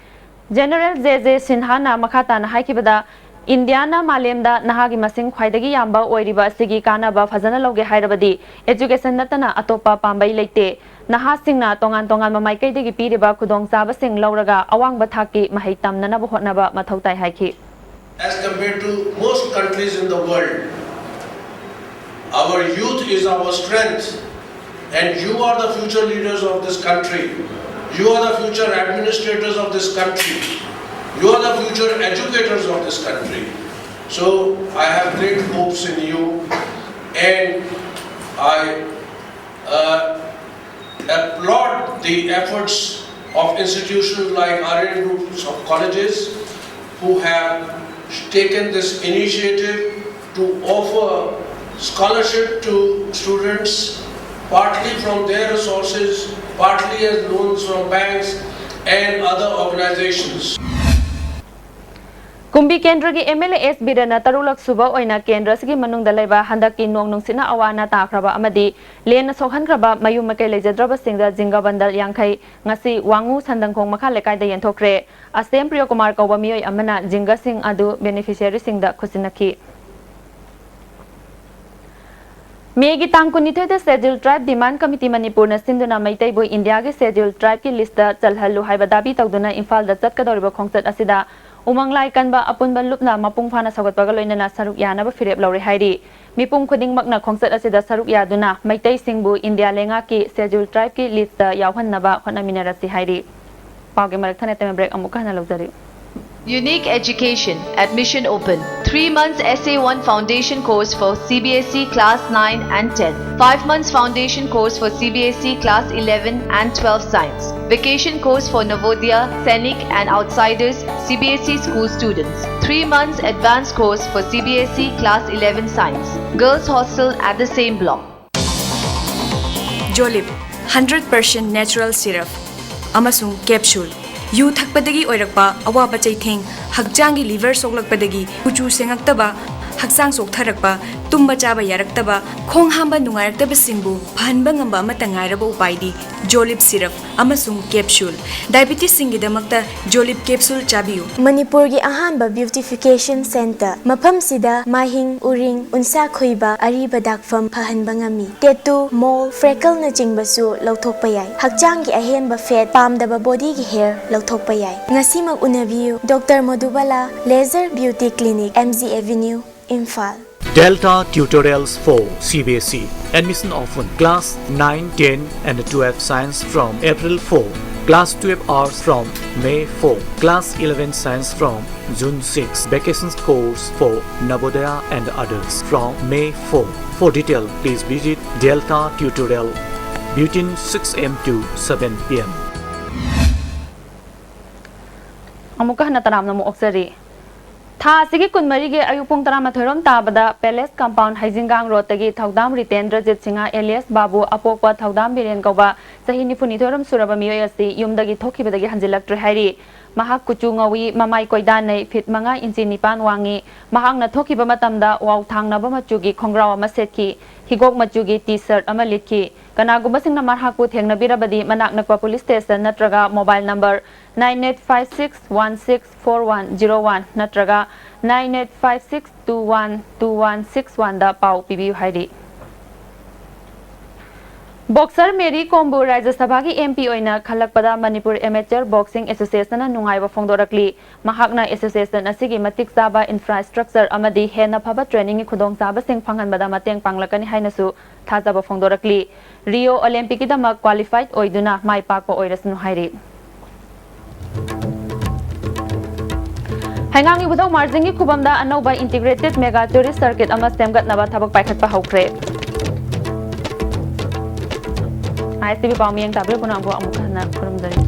General ꯖꯦ ꯖꯦ ꯁꯤꯟꯍꯥꯅ ꯃꯈꯥ ꯇꯥꯅ ꯍꯥꯏꯈꯤꯕꯗ, ꯏꯟꯗꯤꯌꯥꯅ ꯃꯥꯂꯦꯝꯗ ꯅꯍꯥꯒꯤ ꯃꯁꯤꯡ ꯈ꯭ꯋꯥꯏꯗꯒꯤ ꯌꯥꯝꯕ ꯑꯣꯏꯔꯤꯕ ꯑꯁꯤꯒꯤ ꯀꯥꯟꯅꯕ ꯐꯖꯅ ꯂꯧꯒꯦ ꯍꯥꯏꯔꯕꯗꯤ education ꯅꯠꯇꯅ ꯑꯇꯣꯞꯄ ꯄꯥꯝꯕꯩ ꯂꯩꯇꯦ꯫ ꯅꯍꯥꯁꯤꯡꯅ ꯇꯣꯉꯥꯟ ꯇꯣꯉꯥꯟꯕ ꯃꯥꯏꯀꯩꯗꯒꯤ ꯄꯤꯔꯤꯕ ꯈꯨꯗꯣꯡꯆꯥꯕꯁꯤꯡ ꯂꯧꯔꯒ ꯑꯋꯥꯡꯕ ꯊꯥꯛꯀꯤ ꯃꯍꯩ ꯇꯝꯅꯅꯕ ꯍꯣꯠꯅꯕ ꯃꯊꯧ ꯇꯥꯏ ꯍꯥꯏꯈꯤ꯫ As compared to most countries in the world, our youth is our strength, and you are the future leaders of this country. You are the future administrators of this country. You are the future educators of this country. So I have great hopes in you, and I uh, applaud the efforts of institutions like R N groups of colleges who have taken this initiative to offer scholarship to students, partly from their resources, partly as loans from banks and other organizations. ꯀꯨꯝꯕꯤ ꯀꯦꯟꯗ꯭ꯔꯒꯤ M L A S ꯕꯤꯔꯦꯟꯅ ꯇꯔꯨꯛꯂꯛ ꯁꯨꯕ ꯑꯣꯏꯅ ꯀꯦꯟꯗ꯭ꯔ ꯑꯁꯤꯒꯤ ꯃꯅꯨꯡꯗ ꯂꯩꯕ ꯍꯟꯗꯛꯀꯤ ꯅꯣꯡ ꯅꯨꯡꯁꯤꯠꯅ ꯑꯋꯥ ꯑꯅꯥ ꯇꯥꯈ꯭ꯔꯕ ꯑꯃꯗꯤ ꯂꯦꯟꯅ ꯁꯣꯛꯍꯟꯈ꯭ꯔꯕ ꯃꯌꯨꯝ ꯃꯀꯩ ꯂꯩꯖꯗ꯭ꯔꯕꯁꯤꯡꯗ ꯖꯤꯡꯒ ꯕꯟꯗꯜ ꯌꯥꯡꯈꯩ ꯉꯁꯤ ꯋꯥꯉꯨ ꯁꯟꯗꯪꯈꯣꯡ ꯃꯈꯥ ꯂꯩꯀꯥꯏꯗ ꯌꯦꯟꯊꯣꯛꯈ꯭ꯔꯦ꯫ ꯑꯁꯇꯦꯝ ꯄ꯭ꯔꯤꯌꯣꯀꯨꯃꯥꯔ ꯀꯧꯕ ꯃꯤꯑꯣꯏ ꯑꯃꯅ ꯖꯤꯡꯒꯁꯤꯡ ꯑꯗꯨ ꯕꯦꯅꯤꯐꯤꯁꯤꯌꯥꯔꯤꯁꯤꯡꯗ ꯈꯨꯠꯁꯤꯟꯅꯈꯤ꯫ ꯃꯦꯒꯤ ꯇꯥꯡ ꯀꯨꯟꯅꯤꯊꯣꯏꯗ Scheduled Tribe Demand Committee ꯃꯅꯤꯄꯨꯔꯅ ꯁꯤꯟꯗꯨꯅ ꯃꯩꯇꯩꯕꯨ ꯏꯟꯗꯤꯌꯥꯒꯤ Scheduled Tribeꯀꯤ listꯇ ꯆꯜꯍꯜꯂꯨ ꯍꯥꯏꯕ ꯗꯥꯕꯤ ꯇꯧꯗꯨꯅ ꯏꯝꯐꯥꯜꯗ ꯆꯠꯀꯗꯧꯔꯤꯕ ꯈꯣꯡꯆꯠ ꯑꯁꯤꯗ ꯎꯃꯪ ꯂꯥꯏ ꯀꯟꯕ ꯑꯄꯨꯟꯕ ꯂꯨꯞꯅ ꯃꯄꯨꯡ ꯐꯥꯅ ꯁꯧꯒꯠꯄꯒ ꯂꯣꯏꯅꯅ ꯁꯔꯨꯛ ꯌꯥꯅꯕ ꯐꯤꯔꯦꯞ ꯂꯧꯔꯦ ꯍꯥꯏꯔꯤ꯫ ꯃꯤꯄꯨꯝ ꯈꯨꯗꯤꯡꯃꯛꯅ ꯈꯣꯡꯆꯠ ꯑꯁꯤꯗ ꯁꯔꯨꯛ ꯌꯥꯗꯨꯅ ꯃꯩꯇꯩꯁꯤꯡꯕꯨ ꯏꯟꯗꯤꯌꯥ ꯂꯩꯉꯥꯛꯀꯤ Scheduled Tribeꯀꯤ listꯇ ꯌꯥꯎꯍꯟꯅꯕ ꯍꯣꯠꯅꯃꯤꯟꯅꯔꯁꯤ ꯍꯥꯏꯔꯤ꯫ ꯄꯥꯎꯒꯤ ꯃꯔꯛ ꯊꯠꯅ ꯇꯦꯝꯃ break ꯑꯃꯨꯛꯀ ꯍꯟꯅ ꯂꯧꯖꯔꯤ꯫ Unique Education. Admission open. Three months S A one foundation course for C B S E class nine and ten. Five months foundation course for C B S E class eleven and twelve science. Vacation course for Navodaya, Sainik and outsiders C B S E school students. Three months advanced course for C B S E class eleven science. Girls hostel at the same block. ꯖꯣꯂꯤꯞ hundred percent natural syrup ꯑꯃꯁꯨꯡ capsule. ꯌꯨ ꯊꯛꯄꯗꯒꯤ ꯑꯣꯏꯔꯛꯄ ꯑꯋꯥꯕ ꯆꯩꯊꯦꯡ, ꯍꯛꯆꯥꯡꯒꯤ liver ꯁꯣꯛꯂꯛꯄꯗꯒꯤ ꯀꯨꯆꯨ ꯁꯦꯡꯉꯛꯇꯕ, ꯍꯛꯆꯥꯡ ꯆꯣꯛꯊꯔꯛꯄ, ꯇꯨꯝꯕ ꯆꯥꯕ ꯌꯥꯔꯛꯇꯕ, ꯈꯣꯡ ꯍꯥꯝꯕ ꯅꯨꯡꯉꯥꯏꯔꯛꯇꯕꯁꯤꯡꯕꯨ ꯐꯍꯟꯕ ꯉꯝꯕ ꯑꯃꯠꯇ ꯉꯥꯏꯔꯕ ꯎꯄꯥꯏꯗꯤ ꯖꯣꯂꯤꯞ ꯁꯤꯔꯞ ꯑꯃꯁꯨꯡ ꯀꯦꯞꯁꯨꯜ꯫ ꯗꯥꯏꯕꯤꯇꯤꯁꯁꯤꯡꯒꯤꯗꯃꯛꯇ ꯖꯣꯂꯤꯞ ꯀꯦꯞꯁꯨꯜ ꯆꯥꯕꯤꯌꯨ꯫ ꯃꯅꯤꯄꯨꯔꯒꯤ ꯑꯍꯥꯟꯕ beautification center꯫ ꯃꯐꯝꯁꯤꯗ ꯃꯥꯏꯍꯤꯡ, ꯎꯔꯤꯡ, ꯎꯟꯁꯥ ꯈꯨꯏꯕ, ꯑꯔꯤꯕ ꯗꯥꯛꯐꯝ ꯐꯍꯟꯕ ꯉꯝꯃꯤ꯫ Tattoo, mole, freckleꯅꯆꯤꯡꯕꯁꯨ ꯂꯧꯊꯣꯛꯄ ꯌꯥꯏ꯫ ꯍꯛꯆꯥꯡꯒꯤ ꯑꯍꯦꯟꯕ fat, ꯄꯥꯝꯗꯕ bodyꯒꯤ hair ꯂꯧꯊꯣꯛꯄ ꯌꯥꯏ꯫ ꯉꯁꯤꯃꯛ ꯎꯅꯕꯤꯌꯨ꯫ Doctor ꯃꯣꯗꯨꯕꯥꯂꯥ, Laser Beauty Clinic, M G Avenue, Imphal. Delta Tutorials for C B S E. Admission open. Class nine, ten and twelve science from April four. Class twelve arts from May four. Class eleven science from June six. Vacation course for Navodaya and others from May four. For detail, please visit Delta Tutorial between six A M to seven P M. ꯑꯃꯨꯛꯀ ꯍꯟꯅ ꯇꯔꯥꯝꯅ ꯑꯃꯨꯛ ꯑꯣꯛꯆꯔꯤ꯫ ꯊꯥ ꯑꯁꯤꯒꯤ ꯀꯨꯟꯃꯔꯤꯒꯤ ꯑꯌꯨꯛ ꯄꯨꯡ ꯇꯔꯥꯃꯥꯊꯣꯏ ꯔꯣꯝ ꯇꯥꯕꯗ Palace Compound ꯍꯩꯖꯤꯡꯒꯥꯡ ꯔꯣꯗꯇꯒꯤ ꯊꯧꯗꯥꯝ ꯔꯤꯇꯦꯟꯗ꯭ꯔꯖꯤꯠ ꯁꯤꯡꯍ alias ꯕꯥꯕꯨ ꯑꯄꯣꯛꯄ ꯊꯧꯗꯥꯝ ꯕꯤꯔꯦꯟ ꯀꯧꯕ ꯆꯍꯤ ꯅꯤꯐꯨꯅꯤꯊꯣꯏ ꯔꯣꯝ ꯁꯨꯔꯕ ꯃꯤꯑꯣꯏ ꯑꯁꯤ ꯌꯨꯝꯗꯒꯤ ꯊꯣꯛꯈꯤꯕꯗꯒꯤ ꯍꯟꯖꯤꯜꯂꯛꯇ꯭ꯔꯦ ꯍꯥꯏꯔꯤ꯫ ꯃꯍꯥꯛ ꯀꯨꯆꯨ ꯉꯧꯏ, ꯃꯃꯥꯏ ꯀꯣꯏꯗꯥꯅꯩ, ꯐꯤꯠ ꯃꯉꯥ ꯏꯟꯆꯤ ꯅꯤꯄꯥꯟ ꯋꯥꯡꯉꯤ꯫ ꯃꯍꯥꯛꯅ ꯊꯣꯛꯈꯤꯕ ꯃꯇꯝꯗ ꯋꯥꯎꯊꯥꯡꯅꯕ ꯃꯆꯨꯒꯤ ꯈꯣꯡꯒ꯭ꯔꯥꯎ ꯑꯃ ꯁꯦꯠꯈꯤ, ꯍꯤꯒꯣꯛ ꯃꯆꯨꯒꯤ T-shirt ꯑꯃ ꯂꯤꯠꯈꯤ꯫ ꯀꯅꯥꯒꯨꯝꯕꯁꯤꯡꯅ ꯃꯍꯥꯛꯄꯨ ꯊꯦꯡꯅꯕꯤꯔꯕꯗꯤ ꯃꯅꯥꯛ ꯅꯛꯄ police station ꯅꯠꯇ꯭ꯔꯒ mobile number nine eight five six one six four one zero one ꯅꯠꯇ꯭ꯔꯒ nine eight five six two one two one six one ꯗ ꯄꯥꯎ ꯄꯤꯕꯤꯌꯨ ꯍꯥꯏꯔꯤ꯫ Boxer ꯃꯦꯔꯤ ꯀꯣꯝꯕꯨ ꯔꯥꯖ꯭ꯌ ꯁꯚꯥꯒꯤ M P ꯑꯣꯏꯅ ꯈꯜꯂꯛꯄꯗ ꯃꯅꯤꯄꯨꯔ Amateur Boxing Associationꯅ ꯅꯨꯡꯉꯥꯏꯕ ꯐꯣꯡꯗꯣꯔꯛꯂꯤ꯫ ꯃꯍꯥꯛꯅ association ꯑꯁꯤꯒꯤ ꯃꯇꯤꯛ ꯆꯥꯕ infrastructure ꯑꯃꯗꯤ ꯍꯦꯟꯅ ꯐꯕ trainingꯒꯤ ꯈꯨꯗꯣꯡꯆꯥꯕꯁꯤꯡ ꯐꯪꯍꯟꯕꯗ ꯃꯇꯦꯡ ꯄꯥꯡꯂꯛꯀꯅꯤ ꯍꯥꯏꯅꯁꯨ ꯊꯥꯖꯕ ꯐꯣꯡꯗꯣꯔꯛꯂꯤ꯫ Rio Olympicꯀꯤꯗꯃꯛ qualified ꯑꯣꯏꯗꯨꯅ ꯃꯥꯏ ꯄꯥꯛꯄ ꯑꯣꯏꯔꯁꯅꯨ ꯍꯥꯏꯔꯤ꯫ ꯍꯩꯉꯥꯡ ꯏꯕꯨꯙꯧ ꯃꯥꯔꯖꯤꯡꯒꯤ ꯈꯨꯕꯝꯗ ꯑꯅꯧꯕ integrated mega tourist circuit ꯑꯃ ꯁꯦꯝꯒꯠꯅꯕ ꯊꯕꯛ ꯄꯥꯏꯈꯠꯄ ꯍꯧꯈ꯭ꯔꯦ꯫ ISTV ꯄꯥꯎ ꯃꯤꯠꯌꯦꯡ ꯇꯥꯕꯤꯔꯤꯕ ꯄꯨꯝꯅꯃꯛꯄꯨ ꯑꯃꯨꯛ ꯍꯟꯅ ꯈꯨꯔꯨꯝꯖꯔꯤ꯫